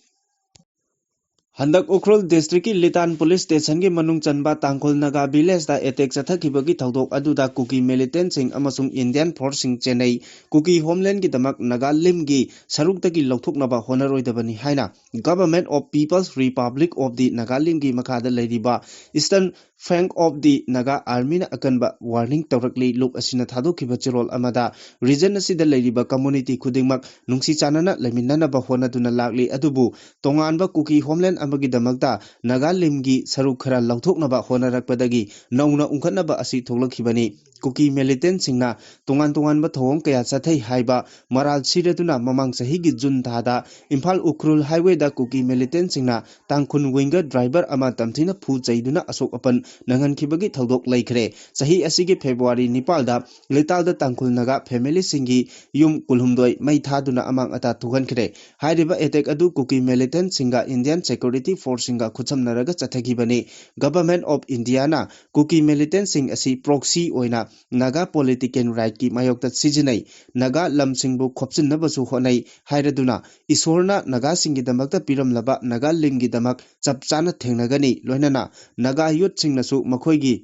ꯍꯟꯗꯛ ꯎꯈ꯭ꯔꯨꯜ ꯗꯤꯁꯇ꯭ꯔꯤꯛꯀꯤ ꯂꯤꯇꯥꯟ ꯄꯨꯂꯤꯁ ꯁ꯭ꯇꯦꯁꯟꯒꯤ ꯃꯅꯨꯡ ꯆꯟꯕ ꯇꯥꯡꯈꯨꯜ ꯅꯥꯒꯥ ꯚꯤꯂꯦꯖꯇ ꯑꯦꯇꯦꯛ ꯆꯠꯊꯈꯤꯕꯒꯤ ꯊꯧꯗꯣꯛ ꯑꯗꯨꯗ ꯀꯨꯀꯤ ꯃꯤꯂꯤꯇꯦꯟꯠꯁꯤꯡ ꯑꯃꯁꯨꯡ ꯏꯟꯗꯤꯌꯟ ꯐꯣꯔꯁꯁꯤꯡ ꯆꯦꯟꯅꯩ꯫ ꯀꯨꯀꯤ ꯍꯣꯝꯂꯦꯟꯒꯤꯗꯃꯛ ꯅꯥꯒꯥꯂꯤꯝꯒꯤ ꯁꯔꯨꯛꯇꯒꯤ ꯂꯧꯊꯣꯛꯅꯕ ꯍꯣꯠꯅꯔꯣꯏꯗꯕꯅꯤ ꯍꯥꯏꯅ Government of People's Republic of the Nagalimꯒꯤ ꯃꯈꯥꯗ ꯂꯩꯔꯤꯕ Eastern Flank of the Naga Armyꯅ ꯑꯀꯟꯕ ꯋꯥꯔꯅꯤꯡ ꯇꯧꯔꯛꯂꯤ꯫ ꯂꯨꯞ ꯑꯁꯤꯅ ꯊꯥꯗꯣꯛꯈꯤꯕ ꯆꯦꯔꯣꯜ ꯑꯃꯗ ꯔꯤꯖꯟ ꯑꯁꯤꯗ ꯂꯩꯔꯤꯕ ꯀꯝꯃꯨꯅꯤꯇꯤ ꯈꯨꯗꯤꯡꯃꯛ ꯅꯨꯡꯁꯤ ꯆꯥꯟꯅꯅ ꯂꯩꯃꯤꯟꯅꯅꯕ ꯍꯣꯠꯅꯗꯨꯅ ꯂꯥꯛꯂꯤ, ꯑꯗꯨꯕꯨ ꯇꯣꯉꯥꯟꯕ ꯀꯨꯀꯤ ꯍꯣꯝꯂꯦꯟ ꯑꯃꯒꯤꯗꯃꯛꯇ ꯅꯥꯒꯥꯂꯤꯝꯒꯤ ꯁꯔꯨꯛ ꯈꯔ ꯂꯧꯊꯣꯛꯅꯕ ꯍꯣꯠꯅꯔꯛꯄꯗꯒꯤ ꯅꯧꯅ ꯎꯪꯈꯠꯅꯕ ꯑꯁꯤ ꯊꯣꯛꯂꯛꯈꯤꯕꯅꯤ꯫ ꯀꯨꯀꯤ ꯃꯤꯂꯤꯇꯦꯟꯠꯁꯤꯡꯅ ꯇꯣꯉꯥꯟ ꯇꯣꯉꯥꯟꯕ ꯊꯧꯑꯣꯡ ꯀꯌꯥ ꯆꯠꯊꯩ ꯍꯥꯏꯕ ꯃꯔꯥꯜ ꯁꯤꯔꯗꯨꯅ ꯃꯃꯥꯡ ꯆꯍꯤꯒꯤ ꯖꯨꯟ ꯊꯥꯗ ꯏꯝꯐꯥꯜ ꯎꯈ꯭ꯔꯨꯜ ꯍꯥꯏꯋꯦꯗ ꯀꯨꯀꯤ ꯃꯤꯂꯤꯇꯦꯟꯠꯁꯤꯡꯅ ꯇꯥꯡꯈꯨꯜ ꯋꯤꯡꯒꯔ ꯗ꯭ꯔꯥꯏꯚꯔ ꯑꯃ ꯇꯝꯊꯤꯅ ꯐꯨ ꯆꯩꯗꯨꯅ ꯑꯁꯣꯛ ꯑꯄꯟ ꯅꯪꯍꯟꯈꯤꯕꯒꯤ ꯊꯧꯗꯣꯛ ꯂꯩꯈ꯭ꯔꯦ꯫ ꯆꯍꯤ ꯑꯁꯤꯒꯤ ꯐꯦꯕ꯭ꯔꯨꯋꯥꯔꯤ ꯅꯤꯄꯥꯜꯗ ꯂꯤꯇꯥꯜꯗ ꯇꯥꯡꯈꯨꯜ ꯅꯥꯒꯥ ꯐꯦꯃꯤꯂꯤꯁꯤꯡꯒꯤ ꯌꯨꯝ ꯀꯨꯟꯍꯨꯝꯗꯣꯏ ꯃꯩ ꯊꯥꯗꯨꯅ ꯑꯃꯥꯡ ꯑꯇꯥ ꯊꯣꯛꯍꯟꯈ꯭ꯔꯦ꯫ ꯍꯥꯏꯔꯤꯕ ꯑꯦꯇꯦꯛ ꯑꯗꯨ ꯀꯨꯀꯤ ꯃꯤꯂꯤꯇꯦꯟꯠꯁꯤꯡꯒ ꯏꯟꯗꯤꯌꯟ ꯁꯦꯀ꯭ꯌꯨꯔꯤꯇꯤ ꯐꯣꯔꯁꯁꯤꯡꯒ ꯈꯨꯠꯁꯝꯅꯔꯒ ꯆꯠꯊꯈꯤꯕꯅꯤ꯫ Government of Indiaꯅ ꯀꯨꯀꯤ ꯃꯤꯂꯤꯇꯦꯟꯠꯁꯤꯡ ꯑꯁꯤ ꯄ꯭ꯔꯣꯛꯁꯤ ꯑꯣꯏꯅ ꯅꯥꯒꯥ ꯄꯣꯂꯤꯇꯤꯀꯦꯜ ꯔꯥꯏꯠꯀꯤ ꯃꯥꯌꯣꯛꯇ ꯁꯤꯖꯤꯟꯅꯩ꯫ ꯅꯥꯒꯥ ꯂꯝꯁꯤꯡꯕꯨ ꯈꯣꯞꯆꯤꯟꯅꯕꯁꯨ ꯍꯣꯠꯅꯩ ꯍꯥꯏꯔꯗꯨꯅ ꯏꯁꯣꯔꯅ ꯅꯥꯒꯥꯁꯤꯡꯒꯤꯗꯃꯛꯇ ꯄꯤꯔꯝꯂꯕ ꯅꯥꯒꯥꯂꯤꯝꯒꯤꯗꯃꯛ ꯆꯞ ꯆꯥꯅ ꯊꯦꯡꯅꯒꯅꯤ꯫ ꯂꯣꯏꯅꯅ ꯅꯥꯒꯥ ꯌꯨꯠꯁꯤꯡꯅꯁꯨ ꯃꯈꯣꯏꯒꯤ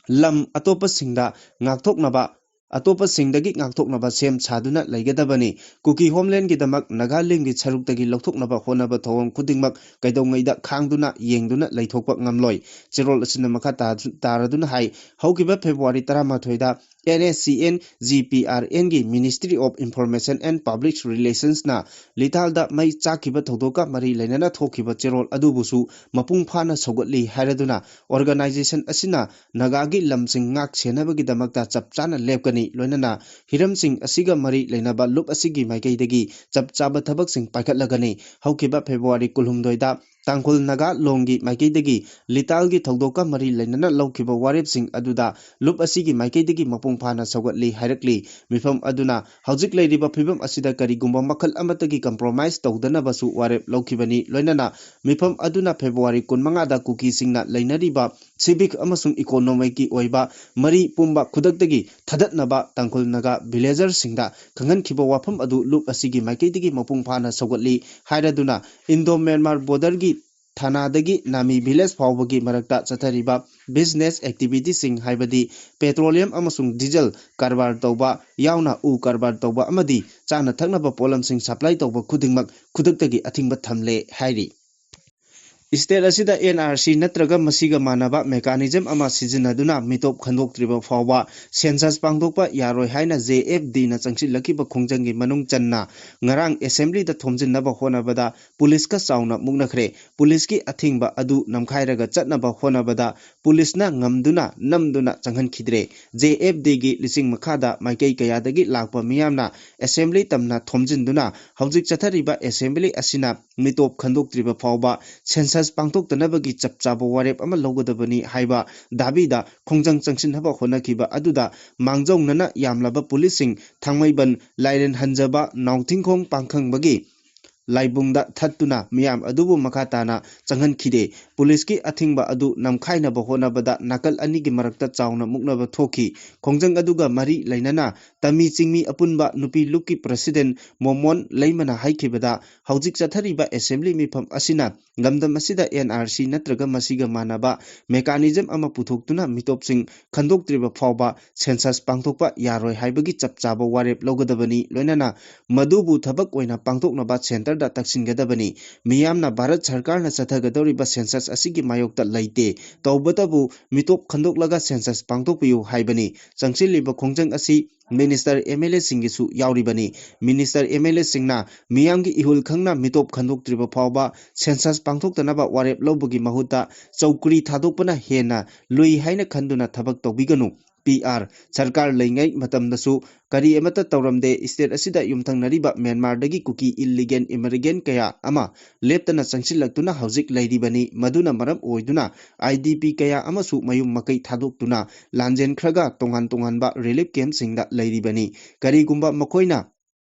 ꯂꯝ ꯑꯇꯣꯞꯄꯁꯤꯡꯗ ꯉꯥꯛꯊꯣꯛꯅꯕ, ꯑꯇꯣꯞꯄꯁꯤꯡꯗꯒꯤ ꯉꯥꯛꯊꯣꯛꯅꯕ ꯁꯦꯝ ꯁꯥꯗꯨꯅ ꯂꯩꯒꯗꯕꯅꯤ꯫ ꯀꯨꯀꯤ ꯍꯣꯝꯂꯦꯟꯒꯤꯗꯃꯛ ꯅꯥꯒꯥꯂꯦꯟꯒꯤ ꯁꯔꯨꯛꯇꯒꯤ ꯂꯧꯊꯣꯛꯅꯕ ꯍꯣꯠꯅꯕ ꯊꯧꯑꯣꯡ ꯈꯨꯗꯤꯡꯃꯛ ꯀꯩꯗꯧꯉꯩꯗ ꯈꯥꯡꯗꯨꯅ ꯌꯦꯡꯗꯨꯅ ꯂꯩꯊꯣꯛꯄ ꯉꯝꯂꯣꯏ꯫ ꯆꯦꯔꯣꯜ ꯑꯁꯤꯅ ꯃꯈꯥ ꯇꯥ-, ꯇꯥꯔꯗꯨꯅ ꯍꯥꯏ, ꯍꯧꯈꯤꯕ ꯐꯦꯕ꯭ꯔꯨꯋꯥꯔꯤ ꯇꯔꯥꯃꯥꯊꯣꯏꯗ N S C N G P R N ꯒꯤ Ministry of Information and Public Relationsꯅ ꯂꯤꯇꯥꯜꯗ ꯃꯩ ꯆꯥꯛꯈꯤꯕ ꯊꯧꯗꯣꯛꯀ ꯃꯔꯤ ꯂꯩꯅꯅ ꯊꯣꯛꯈꯤꯕ ꯆꯦꯔꯣꯜ ꯑꯗꯨꯕꯨꯁꯨ ꯃꯄꯨꯡ ꯐꯥꯅ ꯁꯧꯒꯠꯂꯤ ꯍꯥꯏꯔꯗꯨꯅ, organization ꯑꯁꯤꯅ ꯅꯥꯒꯥꯒꯤ ꯂꯝꯁꯤꯡ ꯉꯥꯛ ꯁꯦꯟꯅꯕꯒꯤꯗꯃꯛꯇ ꯆꯞ ꯆꯥꯅ ꯂꯦꯞꯀꯅꯤ, ꯂꯣꯏꯅꯅ ꯍꯤꯔꯝꯁꯤꯡ ꯑꯁꯤꯒ ꯃꯔꯤ ꯂꯩꯅꯕ ꯂꯨꯞ ꯑꯁꯤꯒꯤ ꯃꯥꯏꯀꯩꯗꯒꯤ ꯆꯞ ꯆꯥꯕ ꯊꯕꯛꯁꯤꯡ ꯄꯥꯏꯈꯠꯂꯒꯅꯤ꯫ ꯍꯧꯈꯤꯕ ꯐꯦꯕ꯭ꯔꯨꯋꯥꯔꯤ ꯀꯨꯟꯍꯨꯝꯗꯣꯏꯗ ꯇꯥꯡꯈꯨꯜ ꯅꯥꯒꯥ ꯂꯣꯡꯒꯤ ꯃꯥꯏꯀꯩꯗꯒꯤ ꯂꯤꯇꯥꯜꯒꯤ ꯊꯧꯗꯣꯛꯀ ꯃꯔꯤ ꯂꯩꯅꯅ ꯂꯧꯈꯤꯕ ꯋꯥꯔꯦꯞꯁꯤꯡ ꯑꯗꯨꯗ ꯂꯨꯞ ꯑꯁꯤꯒꯤ ꯃꯥꯏꯀꯩꯗꯒꯤ ꯃꯄꯨꯡ ꯐꯥꯅ ꯁꯧꯒꯠꯂꯤ ꯍꯥꯏꯔꯛꯂꯤ꯫ ꯃꯤꯐꯝ ꯑꯗꯨꯅ ꯍꯧꯖꯤꯛ ꯂꯩꯔꯤꯕ ꯐꯤꯕꯝ ꯑꯁꯤꯗ ꯀꯔꯤꯒꯨꯝꯕ ꯃꯈꯜ ꯑꯃꯠꯇꯒꯤ compromise ꯇꯧꯗꯅꯕꯁꯨ ꯋꯥꯔꯦꯞ ꯂꯧꯈꯤꯕꯅꯤ꯫ ꯂꯣꯏꯅꯅ ꯃꯤꯐꯝ ꯑꯗꯨꯅ ꯐꯦꯕ꯭ꯔꯨꯋꯥꯔꯤ ꯀꯨꯟꯃꯉꯥꯗ ꯀꯨꯀꯤꯁꯤꯡꯅ ꯂꯩꯅꯔꯤꯕ civic ꯑꯃꯁꯨꯡ economicꯀꯤ ꯑꯣꯏꯕ ꯃꯔꯤ ꯄꯨꯝꯕ ꯈꯨꯗꯛꯇꯒꯤ ꯊꯥꯗꯠꯅꯕ ꯇꯥꯡꯈꯨꯜ ꯅꯥꯒꯥ villagerꯁꯤꯡꯗ ꯈꯪꯍꯟꯈꯤꯕ ꯋꯥꯐꯝ ꯑꯗꯨ ꯂꯨꯞ ꯑꯁꯤꯒꯤ ꯃꯥꯏꯀꯩꯗꯒꯤ ꯃꯄꯨꯡ ꯐꯥꯅ ꯁꯧꯒꯠꯂꯤ ꯍꯥꯏꯔꯗꯨꯅ, Indo Myanmar borderꯒꯤ ꯊꯥꯅꯥꯗꯒꯤ ꯅꯥꯃꯤ ꯚꯤꯂꯦꯖ ꯐꯥꯎꯕꯒꯤ ꯃꯔꯛꯇ ꯆꯠꯊꯔꯤꯕ ꯕꯤꯖꯤꯅꯦꯁ ꯑꯦꯛꯇꯤꯚꯤꯇꯤꯁꯤꯡ, ꯍꯥꯏꯕꯗꯤ ꯄꯦꯇ꯭ꯔꯣꯂꯤꯌꯝ ꯑꯃꯁꯨꯡ ꯗꯤꯖꯜ ꯀꯔꯕꯥꯔ ꯇꯧꯕ ꯌꯥꯎꯅ ꯎ ꯀꯔꯕꯥꯔ ꯇꯧꯕ ꯑꯃꯗꯤ ꯆꯥꯅ ꯊꯛꯅꯕ ꯄꯣꯠꯂꯝꯁꯤꯡ ꯁꯄ꯭ꯂꯥꯏ ꯇꯧꯕ ꯈꯨꯗꯤꯡꯃꯛ ꯈꯨꯗꯛꯇꯒꯤ ꯑꯊꯤꯡꯕ ꯊꯝꯂꯦ ꯍꯥꯏꯔꯤ꯫ ꯁ꯭ꯇꯦꯠ ꯑꯁꯤꯗ ꯑꯦꯟ ꯑꯥꯔ ꯁꯤ ꯅꯠꯇ꯭ꯔꯒ ꯃꯁꯤꯒ ꯃꯥꯟꯅꯕ ꯃꯦꯀꯥꯅꯤꯖꯝ ꯑꯃ ꯁꯤꯖꯤꯟꯅꯗꯨꯅ ꯃꯤꯇꯣꯞ ꯈꯟꯗꯣꯛꯇ꯭ꯔꯤꯕ ꯐꯥꯎꯕ ꯁꯦꯟꯁꯁ ꯄꯥꯡꯊꯣꯛꯄ ꯌꯥꯔꯣꯏ ꯍꯥꯏꯅ ꯖꯦ ꯑꯦꯐ ꯗꯤꯅ ꯆꯪꯁꯤꯜꯂꯛꯈꯤꯕ ꯈꯣꯡꯖꯪꯒꯤ ꯃꯅꯨꯡ ꯆꯟꯅ ꯉꯔꯥꯡ ꯑꯦꯁꯦꯝꯕ꯭ꯂꯤꯗ ꯊꯣꯝꯖꯤꯟꯅꯕ ꯍꯣꯠꯅꯕꯗ ꯄꯨꯂꯤꯁꯀ ꯆꯥꯎꯅ ꯃꯨꯛꯅꯈ꯭ꯔꯦ꯫ ꯄꯨꯂꯤꯁꯀꯤ ꯑꯊꯤꯡꯕ ꯑꯗꯨ ꯅꯝꯈꯥꯏꯔꯒ ꯆꯠꯅꯕ ꯍꯣꯠꯅꯕꯗ ꯄꯨꯂꯤꯁꯅ ꯉꯝꯗꯨꯅ ꯅꯝꯗꯨꯅ ꯆꯪꯍꯟꯈꯤꯗ꯭ꯔꯦ꯫ ꯖꯦ ꯑꯦꯐ ꯗꯤꯒꯤ ꯂꯤꯁꯤꯡ ꯃꯈꯥꯗ ꯃꯥꯏꯀꯩ ꯀꯌꯥꯗꯒꯤ ꯂꯥꯛꯄ ꯃꯤꯌꯥꯝꯅ ꯑꯦꯁꯦꯝꯕ꯭ꯂꯤ ꯇꯝꯅ ꯊꯣꯝꯖꯤꯟꯗꯨꯅ ꯍꯧꯖꯤꯛ ꯆꯠꯊꯔꯤꯕ ꯑꯦꯁꯦꯝꯕ꯭ꯂꯤ ꯑꯁꯤꯅ ꯃꯤꯇꯣꯞ ꯈꯟꯗꯣꯛꯇ꯭ꯔꯤꯕ ꯐꯥꯎꯕ ꯁꯦꯟꯁꯁ ꯄꯥꯡꯊꯣꯛꯇꯅꯕꯒꯤ ꯆꯞ ꯆꯥꯕ ꯋꯥꯔꯦꯞ ꯑꯃ ꯂꯧꯒꯗꯕꯅꯤ ꯍꯥꯏꯕ ꯗꯥꯕꯤꯗ ꯈꯣꯡꯖꯪ ꯆꯪꯁꯤꯟꯅꯕ ꯍꯣꯠꯅꯈꯤꯕ ꯑꯗꯨꯗ ꯃꯥꯡꯖꯧꯅꯅ ꯌꯥꯝꯂꯕ ꯄꯨꯂꯤꯁꯁꯤꯡ ꯊꯥꯡꯃꯩꯕꯟ ꯂꯥꯏꯔꯦꯟ ꯍꯟꯖꯕ ꯅꯥꯎꯊꯤꯡꯈꯣꯡ ꯄꯥꯡꯈꯪꯕꯒꯤ ꯂꯥꯏꯕꯨꯡꯗ ꯊꯠꯇꯨꯅ ꯃꯤꯌꯥꯝ ꯑꯗꯨꯕꯨ ꯃꯈꯥ ꯇꯥꯅ ꯆꯪꯍꯟꯈꯤꯗꯦ꯫ ꯄꯨꯂꯤꯁꯀꯤ ꯑꯊꯤꯡꯕ ꯑꯗꯨ ꯅꯝꯈꯥꯏꯅꯕ ꯍꯣꯠꯅꯕꯗ ꯅꯥꯀꯜ ꯑꯅꯤꯒꯤ ꯃꯔꯛꯇ ꯆꯥꯎꯅ ꯃꯨꯛꯅꯕ ꯊꯣꯛꯈꯤ꯫ ꯈꯣꯡꯖꯪ ꯑꯗꯨꯒ ꯃꯔꯤ ꯂꯩꯅꯅ ꯇꯃꯤ ꯆꯤꯡꯃꯤ ꯑꯄꯨꯟꯕ ꯅꯨꯄꯤ ꯂꯨꯞꯀꯤ ꯄ꯭ꯔꯁꯤꯗꯦꯟ ꯃꯣꯃꯣꯟ ꯂꯩꯃꯅ ꯍꯥꯏꯈꯤꯕꯗ, ꯍꯧꯖꯤꯛ ꯆꯠꯊꯔꯤꯕ ꯑꯦꯁꯦꯝꯕ꯭ꯂꯤ ꯃꯤꯐꯝ ꯑꯁꯤꯅ ꯂꯝꯗꯝ ꯑꯁꯤꯗ ꯑꯦꯟ ꯑꯥꯔ ꯁꯤ ꯅꯠꯇ꯭ꯔꯒ ꯃꯁꯤꯒ ꯃꯥꯟꯅꯕ ꯃꯦꯀꯥꯅꯤꯖꯝ ꯑꯃ ꯄꯨꯊꯣꯛꯇꯨꯅ ꯃꯤꯇꯣꯞꯁꯤꯡ ꯈꯟꯗꯣꯛꯇ꯭ꯔꯤꯕ ꯐꯥꯎꯕ ꯁꯦꯟꯁꯁ ꯄꯥꯡꯊꯣꯛꯄ ꯌꯥꯔꯣꯏ ꯍꯥꯏꯕꯒꯤ ꯆꯞ ꯆꯥꯕ ꯋꯥꯔꯦꯞ ꯂꯧꯒꯗꯕꯅꯤ꯫ ꯂꯣꯏꯅꯅ ꯃꯗꯨꯕꯨ ꯊꯕꯛ ꯑꯣꯏꯅ ꯄꯥꯡꯊꯣꯛꯅꯕ ꯁꯦꯟꯇꯔꯗ ꯇꯛꯁꯤꯟꯒꯗꯕꯅꯤ꯫ ꯃꯤꯌꯥꯝꯅ ꯚꯥꯔꯠ ꯁꯔꯀꯥꯔꯅ ꯆꯠꯊꯒꯗꯧꯔꯤꯕ ꯁꯦꯟꯁꯁ ꯑꯁꯤꯒꯤ ꯃꯥꯌꯣꯛꯇ ꯂꯩꯇꯦ꯫ ꯇꯧꯕꯇꯕꯨ ꯃꯤꯇꯣꯞ ꯈꯟꯗꯣꯛꯂꯒ ꯁꯦꯟꯁꯁ ꯄꯥꯡꯊꯣꯛꯄꯤꯌꯨ ꯍꯥꯏꯕꯅꯤ꯫ ꯆꯪꯁꯤꯜꯂꯤꯕ ꯈꯣꯡꯖꯪ ꯑꯁꯤ ꯃꯤꯅꯤꯁꯇꯔ ꯑꯦꯝ ꯑꯦꯜ ꯑꯦꯁꯤꯡꯒꯤꯁꯨ ꯌꯥꯎꯔꯤꯕꯅꯤ꯫ ꯃꯤꯅꯤꯁꯇꯔ ꯑꯦꯝ ꯑꯦꯜ ꯑꯦꯁꯤꯡꯅ ꯃꯤꯌꯥꯝꯒꯤ ꯏꯍꯨꯜ ꯈꯪꯅ ꯃꯤꯇꯣꯞ ꯈꯟꯗꯣꯛꯇ꯭ꯔꯤꯕ ꯐꯥꯎꯕ ꯁꯦꯟꯁꯁ ꯄꯥꯡꯊꯣꯛꯇꯅꯕ ꯋꯥꯔꯦꯞ ꯂꯧꯕꯒꯤ ꯃꯍꯨꯠꯇ ꯆꯧꯀ꯭ꯔꯤ ꯊꯥꯗꯣꯛꯄꯅ ꯍꯦꯟꯅ ꯂꯨꯏ ꯍꯥꯏꯅ ꯈꯟꯗꯨꯅ ꯊꯕꯛ ꯇꯧꯕꯤꯒꯅꯨ꯫ ꯄꯤ ꯑꯥꯔ, ꯁꯔꯀꯥꯔ ꯂꯩꯉꯩ ꯃꯇꯝꯗꯁꯨ ꯀꯔꯤ ꯑꯃꯠꯇ ꯇꯧꯔꯝꯗꯦ꯫ ꯁ꯭ꯇꯦꯠ ꯑꯁꯤꯗ ꯌꯨꯝꯊꯪꯅꯔꯤꯕ ꯃ꯭ꯌꯥꯟꯃꯥꯔꯗꯒꯤ ꯀꯨꯀꯤ ꯏꯜꯂꯤꯒꯦꯜ ꯏꯃꯤꯒ꯭ꯔꯦꯟꯠ ꯀꯌꯥ ꯑꯃ ꯂꯦꯞꯇꯅ ꯆꯪꯁꯤꯜꯂꯛꯇꯨꯅ ꯍꯧꯖꯤꯛ ꯂꯩꯔꯤꯕꯅꯤ꯫ ꯃꯗꯨꯅ ꯃꯔꯝ ꯑꯣꯏꯗꯨꯅ ꯑꯥꯏ ꯗꯤ ꯄꯤ ꯀꯌꯥ ꯑꯃꯁꯨ ꯃꯌꯨꯝ ꯃꯀꯩ ꯊꯥꯗꯣꯛꯇꯨꯅ ꯂꯥꯟꯖꯦꯟꯈ꯭ꯔꯒ ꯇꯣꯉꯥꯟ ꯇꯣꯉꯥꯟꯕ ꯔꯤꯂꯤꯐ ꯀꯦꯝꯞꯁꯤꯡꯗ ꯂꯩꯔꯤꯕꯅꯤ꯫ ꯀꯔꯤꯒꯨꯝꯕ ꯃꯈꯣꯏꯅ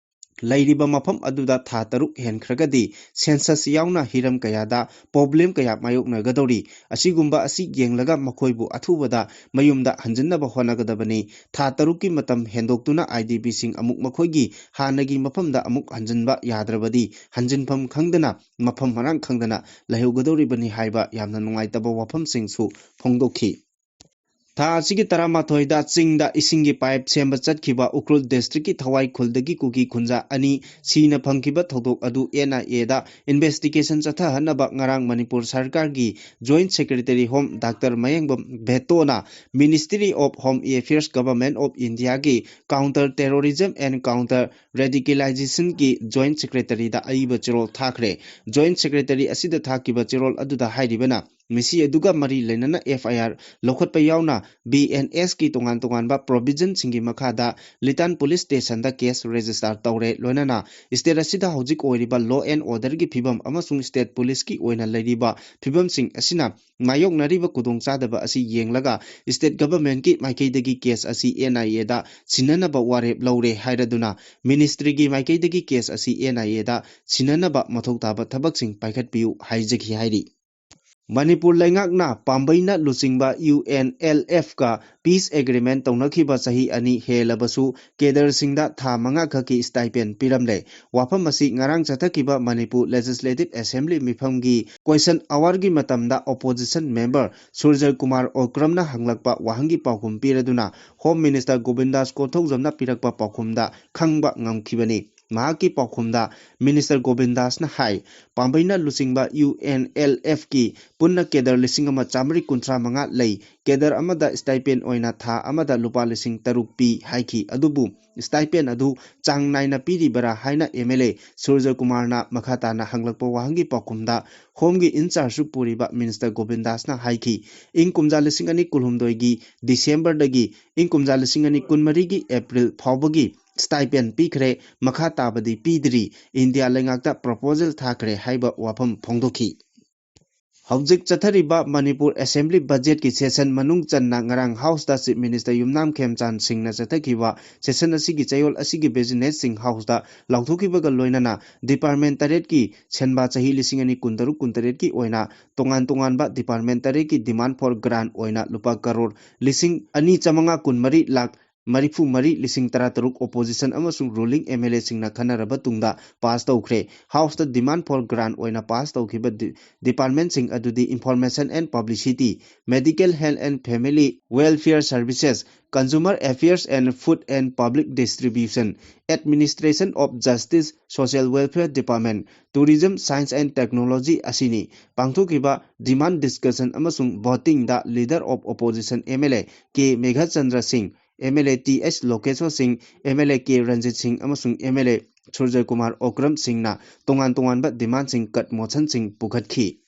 ꯂꯩꯔꯤꯕ ꯃꯐꯝ ꯑꯗꯨꯗ ꯊꯥ ꯇꯔꯨꯛ ꯍꯦꯟꯈ꯭ꯔꯒꯗꯤ ꯁꯦꯟꯁꯁ ꯌꯥꯎꯅ ꯍꯤꯔꯝ ꯀꯌꯥꯗ ꯄ꯭ꯔꯣꯕ꯭ꯂꯦꯝ ꯀꯌꯥ ꯃꯥꯌꯣꯛꯅꯒꯗꯧꯔꯤ꯫ ꯑꯁꯤꯒꯨꯝꯕ ꯑꯁꯤ ꯌꯦꯡꯂꯒ ꯃꯈꯣꯏꯕꯨ ꯑꯊꯨꯕꯗ ꯃꯌꯨꯝꯗ ꯍꯟꯖꯤꯟꯅꯕ ꯍꯣꯠꯅꯒꯗꯕꯅꯤ꯫ ꯊꯥ ꯇꯔꯨꯛꯀꯤ ꯃꯇꯝ ꯍꯦꯟꯗꯣꯛꯇꯨꯅ ꯑꯥꯏ ꯗꯤ ꯄꯤꯁꯤꯡ ꯑꯃꯨꯛ ꯃꯈꯣꯏꯒꯤ ꯍꯥꯟꯅꯒꯤ ꯃꯐꯝꯗ ꯑꯃꯨꯛ ꯍꯟꯖꯤꯟꯕ ꯌꯥꯗ꯭ꯔꯕꯗꯤ ꯍꯟꯖꯤꯟꯐꯝ ꯈꯪꯗꯅ, ꯃꯐꯝ ꯃꯔꯥꯡ ꯈꯪꯗꯅ ꯂꯩꯍꯧꯒꯗꯧꯔꯤꯕꯅꯤ ꯍꯥꯏꯕ ꯌꯥꯝꯅ ꯅꯨꯡꯉꯥꯏꯇꯕ ꯋꯥꯐꯝꯁꯤꯡꯁꯨ ꯐꯣꯡꯗꯣꯛꯈꯤ꯫ ꯊꯥ ꯑꯁꯤꯒꯤ ꯇꯔꯥꯃꯥꯊꯣꯏꯗ ꯆꯤꯡꯗ ꯏꯁꯤꯡꯒꯤ ꯄꯥꯏꯞ ꯁꯦꯝꯕ ꯆꯠꯈꯤꯕ ꯎꯈ꯭ꯔꯨꯜ ꯗꯤꯁꯇ꯭ꯔꯤꯛꯀꯤ ꯊꯋꯥꯏ ꯈꯨꯜꯗꯒꯤ ꯀꯨꯀꯤ ꯈꯨꯟꯖꯥ ꯑꯅꯤ ꯁꯤꯅ ꯐꯪꯈꯤꯕ ꯊꯧꯗꯣꯛ ꯑꯗꯨ ꯑꯦꯟ ꯑꯥꯏ ꯑꯦꯗ ꯏꯟꯚꯦꯁꯇꯤꯒꯦꯁꯟ ꯆꯠꯊꯍꯟꯅꯕ ꯉꯔꯥꯡ ꯃꯅꯤꯄꯨꯔ ꯁꯔꯀꯥꯔꯒꯤ joint secretary home doctor Mayengbam ꯚꯦꯇꯣꯅ Ministry of Home Affairs, Government of Indiaꯒꯤ Counter Terrorism and Counter Radicalizationꯒꯤ ꯖꯣꯏꯟꯠ ꯁꯦꯀ꯭ꯔꯦꯇꯔꯤꯗ ꯑꯏꯕ ꯆꯦꯔꯣꯜ ꯊꯥꯈ꯭ꯔꯦ꯫ ꯖꯣꯏꯟꯠ ꯁꯦꯀ꯭ꯔꯦꯇꯔꯤ ꯑꯁꯤꯗ ꯊꯥꯈꯤꯕ ꯆꯦꯔꯣꯜ ꯑꯗꯨꯗ ꯍꯥꯏꯔꯤꯕꯅ, ꯃꯁꯤ ꯑꯗꯨꯒ ꯃꯔꯤ ꯂꯩꯅꯅ ꯑꯦꯐ ꯑꯥꯏ ꯑꯥꯔ ꯂꯧꯈꯠꯄ ꯌꯥꯎꯅ ꯕꯤ ꯑꯦꯟ ꯑꯦꯁꯀꯤ ꯇꯣꯉꯥꯟ ꯇꯣꯉꯥꯟꯕ ꯄ꯭ꯔꯣꯚꯤꯖꯟꯁꯤꯡꯒꯤ ꯃꯈꯥꯗ ꯂꯤꯇꯥꯟ ꯄꯨꯂꯤꯁ ꯁ꯭ꯇꯦꯁꯟꯗ ꯀꯦꯁ ꯔꯦꯖꯤꯁꯇꯥꯔ ꯇꯧꯔꯦ꯫ ꯂꯣꯏꯅꯅ ꯁ꯭ꯇꯦꯠ ꯑꯁꯤꯗ ꯍꯧꯖꯤꯛ ꯑꯣꯏꯔꯤꯕ ꯂꯣ ꯑꯦꯟ ꯑꯣꯔꯗꯔꯒꯤ ꯐꯤꯕꯝ ꯑꯃꯁꯨꯡ ꯁ꯭ꯇꯦꯠ ꯄꯨꯂꯤꯁꯀꯤ ꯑꯣꯏꯅ ꯂꯩꯔꯤꯕ ꯐꯤꯕꯝꯁꯤꯡ ꯑꯁꯤꯅ ꯃꯥꯌꯣꯛꯅꯔꯤꯕ ꯈꯨꯗꯣꯡꯆꯥꯗꯕ ꯑꯁꯤ ꯌꯦꯡꯂꯒ ꯁ꯭ꯇꯦꯠ ꯒꯚꯔꯟꯃꯦꯟꯠꯀꯤ ꯃꯥꯏꯀꯩꯗꯒꯤ ꯀꯦꯁ ꯑꯁꯤ ꯑꯦꯟ ꯑꯥꯏ ꯑꯦꯗ ꯁꯤꯟꯅꯅꯕ ꯋꯥꯔꯦꯞ ꯂꯧꯔꯦ ꯍꯥꯏꯔꯗꯨꯅ ꯃꯤꯅꯤꯁꯇ꯭ꯔꯤꯒꯤ ꯃꯥꯏꯀꯩꯗꯒꯤ ꯀꯦꯁ ꯑꯁꯤ ꯑꯦꯟ ꯑꯥꯏ ꯑꯦꯗ ꯁꯤꯟꯅꯅꯕ ꯃꯊꯧ ꯇꯥꯕ ꯊꯕꯛꯁꯤꯡ ꯄꯥꯏꯈꯠꯄꯤꯌꯨ ꯍꯥꯏꯖꯈꯤ ꯍꯥꯏꯔꯤ꯫ ꯃꯅꯤꯄꯨꯔ ꯂꯩꯉꯥꯛꯅ ꯄꯥꯝꯕꯩꯅ ꯂꯨꯆꯤꯡꯕ ꯌꯨ ꯑꯦꯟ ꯑꯦꯜ ꯑꯦꯐꯀ ꯄꯤꯁ ꯑꯦꯒ꯭ꯔꯤꯃꯦꯟꯠ ꯇꯧꯅꯈꯤꯕ ꯆꯍꯤ ꯑꯅꯤ ꯍꯦꯜꯂꯕꯁꯨ ꯀꯦꯗꯔꯁꯤꯡꯗ ꯊꯥ ꯃꯉꯥ ꯈꯛꯀꯤ ꯁ꯭ꯇꯥꯏꯄꯦꯟ ꯄꯤꯔꯝꯂꯦ꯫ ꯋꯥꯐꯝ ꯑꯁꯤ ꯉꯔꯥꯡ ꯆꯠꯊꯈꯤꯕ ꯃꯅꯤꯄꯨꯔ ꯂꯦꯖꯤꯁꯂꯦꯇꯤꯚ ꯑꯦꯁꯦꯝꯕ꯭ꯂꯤ ꯃꯤꯐꯝꯒꯤ ꯀꯣꯏꯁꯟ ꯑꯋꯥꯔꯒꯤ ꯃꯇꯝꯗ ꯑꯣꯄꯣꯖꯤꯁꯟ ꯃꯦꯝꯕꯔ ꯁꯨꯔꯖꯜ ꯀꯨꯃꯥꯔ ꯑꯣꯀ꯭ꯔꯝꯅ ꯍꯪꯂꯛꯄ ꯋꯥꯍꯪꯒꯤ ꯄꯥꯎꯈꯨꯝ ꯄꯤꯔꯗꯨꯅ ꯍꯣꯝ ꯃꯤꯅꯤꯁꯇꯔ ꯒꯣꯕꯤꯟꯗꯥꯁ ꯀꯣꯟꯊꯧꯖꯝꯅ ꯄꯤꯔꯛꯄ ꯄꯥꯎꯈꯨꯝꯗ ꯈꯪꯕ ꯉꯝꯈꯤꯕꯅꯤ꯫ ꯃꯍꯥꯛꯀꯤ ꯄꯥꯎꯈꯨꯝꯗ ꯃꯤꯅꯤꯁꯇꯔ ꯒꯣꯕꯤꯟꯗꯥꯁꯅ ꯍꯥꯏ, ꯄꯥꯝꯕꯩꯅ ꯂꯨꯆꯤꯡꯕ ꯌꯨ ꯑꯦꯟ ꯑꯦꯜ ꯑꯦꯐꯀꯤ ꯄꯨꯟꯅ ꯀꯦꯗꯔ ꯂꯤꯁꯤꯡ ꯑꯃ ꯆꯥꯃꯔꯤ ꯀꯨꯟꯊ꯭ꯔꯥ ꯃꯉꯥ ꯂꯩ꯫ ꯀꯦꯗꯔ ꯑꯃꯗ ꯁ꯭ꯇꯥꯏꯄꯦꯟ ꯑꯣꯏꯅ ꯊꯥ ꯑꯃꯗ ꯂꯨꯄꯥ ꯂꯤꯁꯤꯡ ꯇꯔꯨꯛ ꯄꯤ ꯍꯥꯏꯈꯤ꯫ ꯑꯗꯨꯕꯨ ꯁ꯭ꯇꯥꯏꯄꯦꯟ ꯑꯗꯨ ꯆꯥꯡ ꯅꯥꯏꯅ ꯄꯤꯔꯤꯕꯔꯥ ꯍꯥꯏꯅ ꯑꯦꯝ ꯑꯦꯜ ꯑꯦ ꯁꯨꯔꯖꯀꯨꯃꯥꯔꯅ ꯃꯈꯥ ꯇꯥꯅ ꯍꯪꯂꯛꯄ ꯋꯥꯍꯪꯒꯤ ꯄꯥꯎꯈꯨꯝꯗ ꯍꯣꯝꯒꯤ ꯏꯟꯆꯥꯔꯖꯁꯨ ꯄꯨꯔꯤꯕ ꯃꯤꯅꯤꯁꯇꯔ ꯒꯣꯕꯤꯟꯗꯥꯁꯅ ꯍꯥꯏꯈꯤ, ꯏꯪ ꯀꯨꯝꯖꯥ ꯂꯤꯁꯤꯡ ꯑꯅꯤ ꯀꯨꯟꯍꯨꯝꯗꯣꯏꯒꯤ ꯗꯤꯁꯦꯝꯕꯔꯗꯒꯤ ꯏꯪ ꯀꯨꯝꯖꯥ ꯂꯤꯁꯤꯡ ꯑꯅꯤ ꯀꯨꯟꯃꯔꯤꯒꯤ ꯑꯦꯄ꯭ꯔꯤꯜ ꯐꯥꯎꯕꯒꯤ ꯁ꯭ꯇꯥꯏꯄꯦꯟ ꯄꯤꯈ꯭ꯔꯦ, ꯃꯈꯥ ꯇꯥꯕꯗꯤ ꯄꯤꯗ꯭ꯔꯤ, ꯏꯟꯗꯤꯌꯥ ꯂꯩꯉꯥꯛꯇ ꯄ꯭ꯔꯣꯄꯣꯖꯦꯜ ꯊꯥꯈ꯭ꯔꯦ ꯍꯥꯏꯕ ꯋꯥꯐꯝ ꯐꯣꯡꯗꯣꯛꯈꯤ꯫ ꯍꯧꯖꯤꯛ ꯆꯠꯊꯔꯤꯕ ꯃꯅꯤꯄꯨꯔ ꯑꯦꯁꯦꯝꯕ꯭ꯂꯤ ꯕꯖꯦꯠꯀꯤ ꯁꯦꯁꯟ ꯃꯅꯨꯡ ꯆꯟꯅ ꯉꯔꯥꯡ ꯍꯥꯎꯁꯇ ꯆꯤꯐ ꯃꯤꯅꯤꯁꯇꯔ ꯌꯨꯝꯅꯥꯝ ꯈꯦꯝꯆꯥꯟ ꯁꯤꯡꯅ ꯆꯠꯊꯈꯤꯕ ꯁꯦꯁꯟ ꯑꯁꯤꯒꯤ ꯆꯌꯣꯜ ꯑꯁꯤꯒꯤ ꯕꯤꯖꯤꯅꯦꯁꯁꯤꯡ ꯍꯥꯎꯁꯇ ꯂꯥꯎꯊꯣꯛꯈꯤꯕꯒ ꯂꯣꯏꯅꯅ ꯗꯤꯄꯥꯔꯠꯃꯦꯟ ꯇꯔꯦꯠꯀꯤ ꯁꯦꯟꯕꯥ ꯆꯍꯤ ꯂꯤꯁꯤꯡ ꯑꯅꯤ ꯀꯨꯟꯇꯔꯨꯛ ꯀꯨꯟꯇꯔꯦꯠꯀꯤ ꯑꯣꯏꯅ ꯇꯣꯉꯥꯟ ꯇꯣꯉꯥꯟꯕ ꯗꯤꯄꯥꯔꯠꯃꯦꯟ ꯇꯔꯦꯠꯀꯤ ꯗꯤꯃꯥꯟ ꯐꯣꯔ ꯒ꯭ꯔꯥꯟ ꯑꯣꯏꯅ ꯂꯨꯄꯥ ꯀꯔꯣꯔ ꯂꯤꯁꯤꯡ ꯑꯅꯤ ꯆꯥꯃꯉꯥ ꯀꯨꯟꯃꯔꯤ ꯂꯥꯛ ꯃꯔꯤꯐꯨ ꯃꯔꯤ ꯂꯤꯁꯤꯡ ꯇꯔꯥ ꯇꯔꯨꯛ ꯑꯣꯄꯣꯖꯤꯁꯟ ꯑꯃꯁꯨꯡ ꯔꯨꯂꯤꯡ ꯑꯦꯝ ꯑꯦꯜ ꯑꯦꯁꯤꯡꯅ ꯈꯟꯅꯔꯕ ꯇꯨꯡꯗ ꯄꯥꯁ ꯇꯧꯈ꯭ꯔꯦ꯫ ꯍꯥꯎꯁꯇ ꯗꯤꯃꯥꯟ ꯐꯣꯔ ꯒ꯭ꯔꯥꯟ ꯑꯣꯏꯅ ꯄꯥꯁ ꯇꯧꯈꯤꯕ ꯗꯤ-, ꯗꯤꯄꯥꯔꯠꯃꯦꯟꯁꯤꯡ ꯑꯗꯨꯗꯤ Information and Publicity, Medical, Health and Family Welfare Services, Consumer Affairs and Food and Public Distribution, Administration of Justice, Social Welfare Department, Tourism, Science and Technology ꯑꯁꯤꯅꯤ꯫ ꯄꯥꯡꯊꯣꯛꯈꯤꯕ ꯗꯤꯃꯥꯟ discussion ꯑꯃꯁꯨꯡ ꯚꯣꯇꯤꯡꯗ Leader of Opposition M L A ꯀꯦ ꯃꯦꯘꯆꯟꯗ꯭ꯔ ꯁꯤꯡ, M L A T H ꯂꯣꯀꯦꯁꯣꯔ ꯁꯤꯡ, M L A ꯀꯦ ꯔꯟꯖꯤꯠ ꯁꯤꯡ ꯑꯃꯁꯨꯡ M L A ꯁꯨꯔꯖꯌ Kumar Okram ꯁꯤꯡꯅ ꯇꯣꯉꯥꯟ ꯇꯣꯉꯥꯟꯕ ꯗꯤꯃꯥꯟꯁꯤꯡ ꯀꯠ ꯃꯣꯁꯟꯁꯤꯡ ꯄꯨꯈꯠꯈꯤ꯫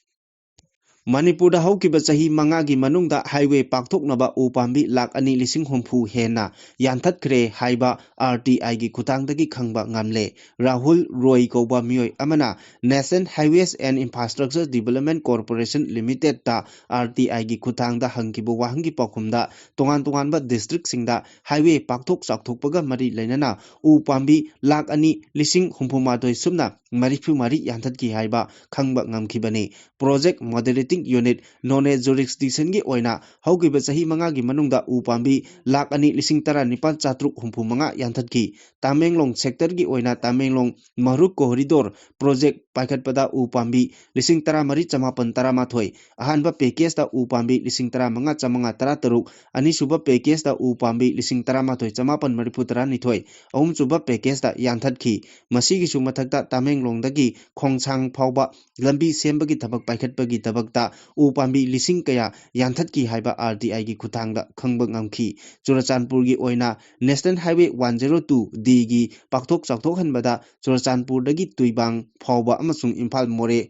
ꯃꯅꯤꯄꯨꯔꯗ ꯍꯧꯈꯤꯕ ꯆꯍꯤ ꯃꯉꯥꯒꯤ ꯃꯅꯨꯡꯗ ꯍꯥꯏꯋꯦ ꯄꯥꯛꯊꯣꯛꯅꯕ ꯎ ꯄꯥꯝꯕꯤ ꯂꯥꯈ ꯑꯅꯤ ꯂꯤꯁꯤꯡ ꯍꯨꯝꯐꯨ ꯍꯦꯟꯅ ꯌꯥꯟꯊꯠꯈ꯭ꯔꯦ ꯍꯥꯏꯕ R T I ꯒꯤ ꯈꯨꯠꯊꯥꯡꯗꯒꯤ ꯈꯪꯕ ꯉꯝꯂꯦ꯫ ꯔꯥꯍꯨꯜ ꯔꯣꯏ ꯀꯧꯕ ꯃꯤꯑꯣꯏ ꯑꯃꯅ National Highways and Infrastructure Development Corporation Limited ꯇ R T I ꯒꯤ ꯈꯨꯠꯊꯥꯡꯗ ꯍꯪꯈꯤꯕ ꯋꯥꯍꯪꯒꯤ ꯄꯥꯎꯈꯨꯝꯗ ꯇꯣꯉꯥꯟ ꯇꯣꯉꯥꯟꯕ ꯗꯤꯁꯇ꯭ꯔꯤꯛꯁꯤꯡꯗ ꯍꯥꯏꯋꯦ ꯄꯥꯛꯊꯣꯛ ꯆꯥꯎꯊꯣꯛꯄꯒ ꯃꯔꯤ ꯂꯩꯅꯅ ꯎ ꯄꯥꯝꯕꯤ ꯂꯥꯈ ꯑꯅꯤ ꯂꯤꯁꯤꯡ ꯍꯨꯝꯐꯨ ꯃꯥꯊꯣꯏ ꯁꯨꯞꯅ ꯃꯔꯤꯐꯨ ꯃꯔꯤ ꯌꯥꯟꯊꯠꯈꯤ ꯍꯥꯏꯕ ꯈꯪꯕ ꯉꯝꯈꯤꯕꯅꯤ꯫ Project Moderating Unit ꯅꯣꯅꯦ ꯖꯨꯔꯤꯁꯗꯤꯛꯁꯟꯒꯤ ꯑꯣꯏꯅ ꯍꯧꯈꯤꯕ ꯆꯍꯤ ꯃꯉꯥꯒꯤ ꯃꯅꯨꯡꯗ ꯎ ꯄꯥꯝꯕꯤ ꯂꯥꯈ ꯑꯅꯤ ꯂꯤꯁꯤꯡ ꯇꯔꯥꯅꯤꯄꯥꯜ ꯆꯥꯇ꯭ꯔꯨꯛ ꯍꯨꯝꯐꯨ ꯃꯉꯥ ꯌꯥꯟꯊꯠꯈꯤ꯫ ꯇꯥꯃꯦꯡꯂꯣꯡ ꯁꯦꯛꯇꯔꯒꯤ ꯑꯣꯏꯅ ꯇꯥꯃꯦꯡꯂꯣꯡ ꯃꯔꯨꯛ ꯀꯣꯔꯤꯗꯣꯔ ꯄ꯭ꯔꯣꯖꯦꯛ ꯄꯥꯏꯈꯠꯄꯗ ꯎ ꯄꯥꯝꯕꯤ ꯂꯤꯁꯤꯡ ꯇꯔꯥꯃꯔꯤ ꯆꯃꯥꯄꯜ ꯇꯔꯥꯃꯥꯊꯣꯏ, ꯑꯍꯥꯟꯕ ꯄꯦꯀꯦꯖꯇ ꯎ ꯄꯥꯝꯕꯤ ꯂꯤꯁꯤꯡ ꯇꯔꯥꯃꯉꯥ ꯆꯃꯉꯥ ꯇꯔꯥꯇꯔꯨꯛ, ꯑꯅꯤꯁꯨꯕ ꯄꯦꯀꯦꯖꯇ ꯎ ꯄꯥꯝꯕꯤ ꯂꯤꯁꯤꯡ ꯇꯔꯥꯃꯥꯊꯣꯏ ꯆꯃꯥꯄꯜ ꯃꯔꯤꯐꯨ ꯇꯔꯥꯅꯤꯊꯣꯏ, ꯑꯍꯨꯝꯁꯨꯕ ꯄꯦꯀꯦꯖꯇ ꯌꯥꯟꯊꯠꯈꯤ꯫ ꯃꯁꯤꯒꯤꯁꯨ ꯃꯊꯛꯇ ꯇꯥꯃꯦꯡꯂꯣꯡꯗꯒꯤ ꯈꯣꯡꯁꯥꯡ ꯐꯥꯎꯕ ꯂꯝꯕꯤ ꯁꯦꯝꯕꯒꯤ ꯊꯕꯛ ꯄꯥꯏꯈꯠꯄꯒꯤ ꯊꯕꯛꯇ ꯎ ꯄꯥꯝꯕꯤ ꯂꯤꯁꯤꯡ ꯀꯌꯥ ꯌꯥꯟꯊꯠꯈꯤ ꯍꯥꯏꯕ R T I ꯒꯤ ꯈꯨꯠꯊꯥꯡꯗ ꯈꯪꯕ ꯉꯝꯈꯤ꯫ ꯆꯨꯔꯆꯥꯟꯄꯨꯔꯒꯤ ꯑꯣꯏꯅ National Highway one zero two D ꯒꯤ ꯄꯥꯛꯊꯣꯛ ꯆꯥꯎꯊꯣꯛꯍꯟꯕꯗ ꯆꯨꯔꯆꯥꯟꯄꯨꯔꯗꯒꯤ ꯇꯨꯏꯕꯥꯡ ꯐꯥꯎꯕ ꯑꯃꯁꯨꯡ ꯏꯝꯐꯥꯜ ꯃꯣꯔꯦ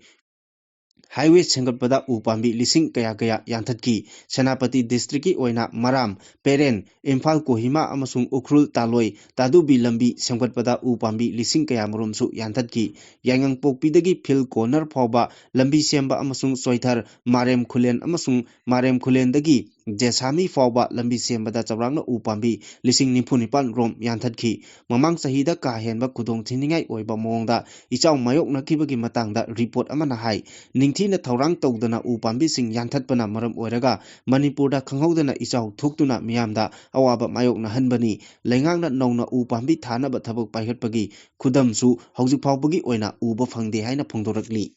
highway ꯁꯦꯝꯒꯠꯄꯗ ꯎ ꯄꯥꯝꯕꯤ ꯂꯤꯁꯤꯡ ꯀꯌꯥ ꯀꯌꯥ ꯌꯥꯟꯊꯠꯈꯤ꯫ ꯁꯦꯅꯥꯄꯇꯤ districtꯀꯤ ꯑꯣꯏꯅ ꯃꯔꯥꯝ, ꯄꯦꯔꯦꯟ, ꯏꯝꯐꯥꯜ ꯀꯣꯍꯤꯃꯥ ꯑꯃꯁꯨꯡ ꯎꯈ꯭ꯔꯨꯜ ꯇꯥꯂꯣꯏ ꯇꯥꯗꯨꯕꯤ ꯂꯝꯕꯤ ꯁꯦꯝꯒꯠꯄꯗ ꯎ ꯄꯥꯝꯕꯤ ꯂꯤꯁꯤꯡ ꯀꯌꯥꯃꯔꯣꯝꯁꯨ ꯌꯥꯟꯊꯠꯈꯤ꯫ ꯌꯥꯏꯉꯪꯄꯣꯛꯄꯤꯗꯒꯤ ꯐꯤꯜ ꯀꯣꯔꯅꯔ ꯐꯥꯎꯕ ꯂꯝꯕꯤ ꯁꯦꯝꯕ ꯑꯃꯁꯨꯡ ꯆꯣꯏꯊꯔ ꯃꯥꯔꯦꯝ ꯈꯨꯂꯦꯟ ꯑꯃꯁꯨꯡ ꯃꯥꯔꯦꯝ ꯈꯨꯂꯦꯟꯗꯒꯤ ꯖꯦꯁꯥꯃꯤ ꯐꯥꯎꯕ ꯂꯝꯕꯤ ꯁꯦꯝꯕꯗ ꯆꯥꯎꯔꯥꯛꯅ ꯎ ꯄꯥꯝꯕꯤ ꯂꯤꯁꯤꯡ ꯅꯤꯐꯨ ꯅꯤꯄꯥꯟ ꯔꯣꯝ ꯌꯥꯟꯊꯠꯈꯤ꯫ ꯃꯃꯥꯡ ꯆꯍꯤꯗ ꯀꯥ ꯍꯦꯟꯕ ꯈꯨꯗꯣꯡ ꯊꯤꯅꯤꯡꯉꯥꯏ ꯑꯣꯏꯕ ꯃꯑꯣꯡꯗ ꯏꯆꯥꯎ ꯃꯥꯌꯣꯛꯅꯈꯤꯕꯒꯤ ꯃꯇꯥꯡꯗ ꯔꯤꯄꯣꯔꯠ ꯑꯃꯅ ꯍꯥꯏ, ꯅꯤꯡꯊꯤꯅ ꯊꯧꯔꯥꯡ ꯇꯧꯗꯅ ꯎ ꯄꯥꯝꯕꯤꯁꯤꯡ ꯌꯥꯟꯊꯠꯄꯅ ꯃꯔꯝ ꯑꯣꯏꯔꯒ ꯃꯅꯤꯄꯨꯔꯗ ꯈꯪꯍꯧꯗꯅ ꯏꯆꯥꯎ ꯊꯣꯛꯇꯨꯅ ꯃꯤꯌꯥꯝꯗ ꯑꯋꯥꯕ ꯃꯥꯌꯣꯛꯅꯍꯟꯕꯅꯤ꯫ ꯂꯩꯉꯥꯛꯅ ꯅꯧꯅ ꯎ ꯄꯥꯝꯕꯤ ꯊꯥꯅꯕ ꯊꯕꯛ ꯄꯥꯏꯈꯠꯄꯒꯤ ꯈꯨꯗꯝꯁꯨ ꯍꯧꯖꯤꯛ ꯐꯥꯎꯕꯒꯤ ꯑꯣꯏꯅ ꯎꯕ ꯐꯪꯗꯦ ꯍꯥꯏꯅ ꯐꯣꯡꯗꯣꯔꯛꯂꯤ꯫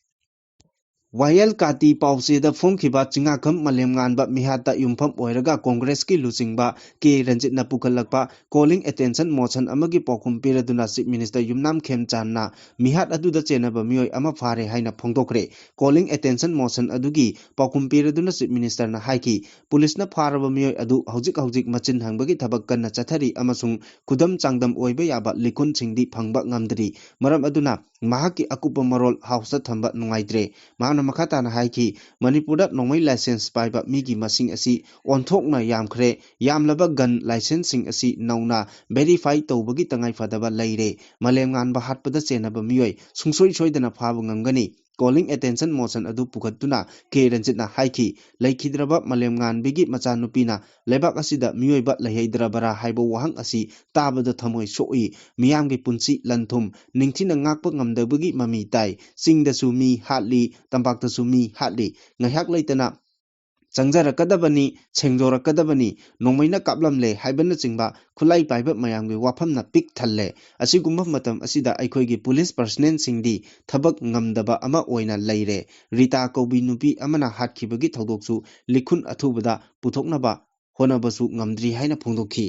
ꯋꯥꯌꯦꯜ ꯀꯥꯇꯤ ꯄꯥꯎꯆꯦꯗ ꯐꯣꯡꯈꯤꯕ ꯆꯤꯡꯉꯥꯈꯝ ꯃꯥꯂꯦꯝꯉꯥꯟꯕ ꯃꯤꯍꯥꯠꯇ ꯌꯨꯝꯐꯝ ꯑꯣꯏꯔꯒ ꯀꯣꯡꯒ꯭ꯔꯦꯁꯀꯤ ꯂꯨꯆꯤꯡꯕ ꯀꯦ ꯔꯟꯖꯤꯠꯅ ꯄꯨꯈꯠꯂꯛꯄ calling attention motion ꯑꯃꯒꯤ ꯄꯥꯎꯈꯨꯝ ꯄꯤꯔꯗꯨꯅ Chief Minister ꯌꯨꯝꯅꯥꯝ ꯈꯦꯝꯆꯥꯟꯅ ꯃꯤꯍꯥꯠ ꯑꯗꯨꯗ ꯆꯦꯟꯅꯕ ꯃꯤꯑꯣꯏ ꯑꯃ ꯐꯥꯔꯦ ꯍꯥꯏꯅ ꯐꯣꯡꯗꯣꯛꯈ꯭ꯔꯦ꯫ Calling attention motion ꯑꯗꯨꯒꯤ ꯄꯥꯎꯈꯨꯝ ꯄꯤꯔꯗꯨꯅ Chief Ministerꯅ ꯍꯥꯏꯈꯤ, ꯄꯨꯂꯤꯁꯅ ꯐꯥꯔꯕ ꯃꯤꯑꯣꯏ ꯑꯗꯨ ꯍꯧꯖꯤꯛ ꯍꯧꯖꯤꯛ ꯃꯆꯤꯟ ꯍꯪꯕꯒꯤ ꯊꯕꯛ ꯀꯟꯅ ꯆꯠꯊꯔꯤ ꯑꯃꯁꯨꯡ ꯈꯨꯗꯝ ꯆꯥꯡꯗꯝ ꯑꯣꯏꯕ ꯌꯥꯕ ꯂꯤꯈꯨꯟꯁꯤꯡꯗꯤ ꯐꯪꯕ ꯉꯝꯗ꯭ꯔꯤ꯫ ꯃꯔꯝ ꯑꯗꯨꯅ ꯃꯍꯥꯛꯀꯤ ꯑꯀꯨꯞꯄ ꯃꯔꯣꯜ ꯍꯥꯎꯁꯇ ꯊꯝꯕ ꯅꯨꯡꯉꯥꯏꯇ꯭ꯔꯦ꯫ ꯃꯍꯥꯛꯅ ꯃꯈꯥ ꯇꯥꯅ ꯍꯥꯏꯈꯤ, ꯃꯅꯤꯄꯨꯔꯗ ꯅꯣꯡꯃꯩ license ꯄꯥꯏꯕ ꯃꯤꯒꯤ ꯃꯁꯤꯡ ꯑꯁꯤ ꯑꯣꯟꯊꯣꯛꯅ ꯌꯥꯝꯈ꯭ꯔꯦ꯫ ꯌꯥꯝꯂꯕ gun licenseꯁꯤꯡ ꯑꯁꯤ ꯅꯧꯅ verify ꯇꯧꯕꯒꯤ ꯇꯉꯥꯏꯐꯗꯕ ꯂꯩꯔꯦ꯫ ꯃꯥꯂꯦꯝꯉꯥꯟꯕ ꯍꯥꯠꯄꯗ ꯆꯦꯟꯅꯕ ꯃꯤꯑꯣꯏ ꯁꯨꯡꯁꯣꯏ ꯁꯣꯏꯗꯅ ꯐꯥꯕ ꯉꯝꯒꯅꯤ꯫ Calling attention motion ꯑꯗꯨ ꯄꯨꯈꯠꯇꯨꯅ ꯀꯦ ꯔꯟꯖꯤꯠꯅ ꯍꯥꯏꯈꯤ, ꯂꯩꯈꯤꯗ꯭ꯔꯕ ꯃꯥꯂꯦꯝꯉꯥꯟꯕꯤꯒꯤ ꯃꯆꯥꯅꯨꯄꯤꯅ ꯂꯩꯕꯥꯛ ꯑꯁꯤꯗ ꯃꯤꯑꯣꯏꯕ ꯂꯩꯍꯩꯗ꯭ꯔꯕꯔꯥ ꯍꯥꯏꯕ ꯋꯥꯍꯪ ꯑꯁꯤ ꯇꯥꯕꯗ ꯊꯃꯣꯏ ꯁꯣꯛꯏ꯫ ꯃꯤꯌꯥꯝꯒꯤ ꯄꯨꯟꯁꯤ ꯂꯟ ꯊꯨꯝ ꯅꯤꯡꯊꯤꯅ ꯉꯥꯛꯄ ꯉꯝꯗꯕꯒꯤ ꯃꯃꯤ ꯇꯥꯏ꯫ ꯆꯤꯡꯗꯁꯨ ꯃꯤ ꯍꯥꯠꯂꯤ, ꯇꯝꯄꯥꯛꯇꯁꯨ ꯃꯤ ꯍꯥꯠꯂꯤ꯫ ꯉꯥꯏꯍꯥꯛ ꯂꯩꯇꯅ ꯆꯪꯖꯔꯛꯀꯗꯕꯅꯤ, ꯁꯦꯡꯗꯣꯔꯛꯀꯗꯕꯅꯤ, ꯅꯣꯡꯃꯩꯅ ꯀꯥꯞꯂꯝꯂꯦ ꯍꯥꯏꯕꯅꯆꯤꯡꯕ ꯈꯨꯠꯂꯥꯏ ꯄꯥꯏꯕ ꯃꯌꯥꯝꯒꯤ ꯋꯥꯐꯝꯅ ꯄꯤꯛ ꯊꯜꯂꯦ꯫ ꯑꯁꯤꯒꯨꯝꯕ ꯃꯇꯝ ꯑꯁꯤꯗ ꯑꯩꯈꯣꯏꯒꯤ ꯄꯨꯂꯤꯁ personnelꯁꯤꯡꯗꯤ ꯊꯕꯛ ꯉꯝꯗꯕ ꯑꯃ ꯑꯣꯏꯅ ꯂꯩꯔꯦ꯫ ꯔꯤꯇꯥ ꯀꯧꯕꯤ ꯅꯨꯄꯤ ꯑꯃꯅ ꯍꯥꯠꯈꯤꯕꯒꯤ ꯊꯧꯗꯣꯛꯁꯨ ꯂꯤꯈꯨꯟ ꯑꯊꯨꯕꯗ ꯄꯨꯊꯣꯛꯅꯕ ꯍꯣꯠꯅꯕꯁꯨ ꯉꯝꯗ꯭ꯔꯤ ꯍꯥꯏꯅ ꯐꯣꯡꯗꯣꯛꯈꯤ꯫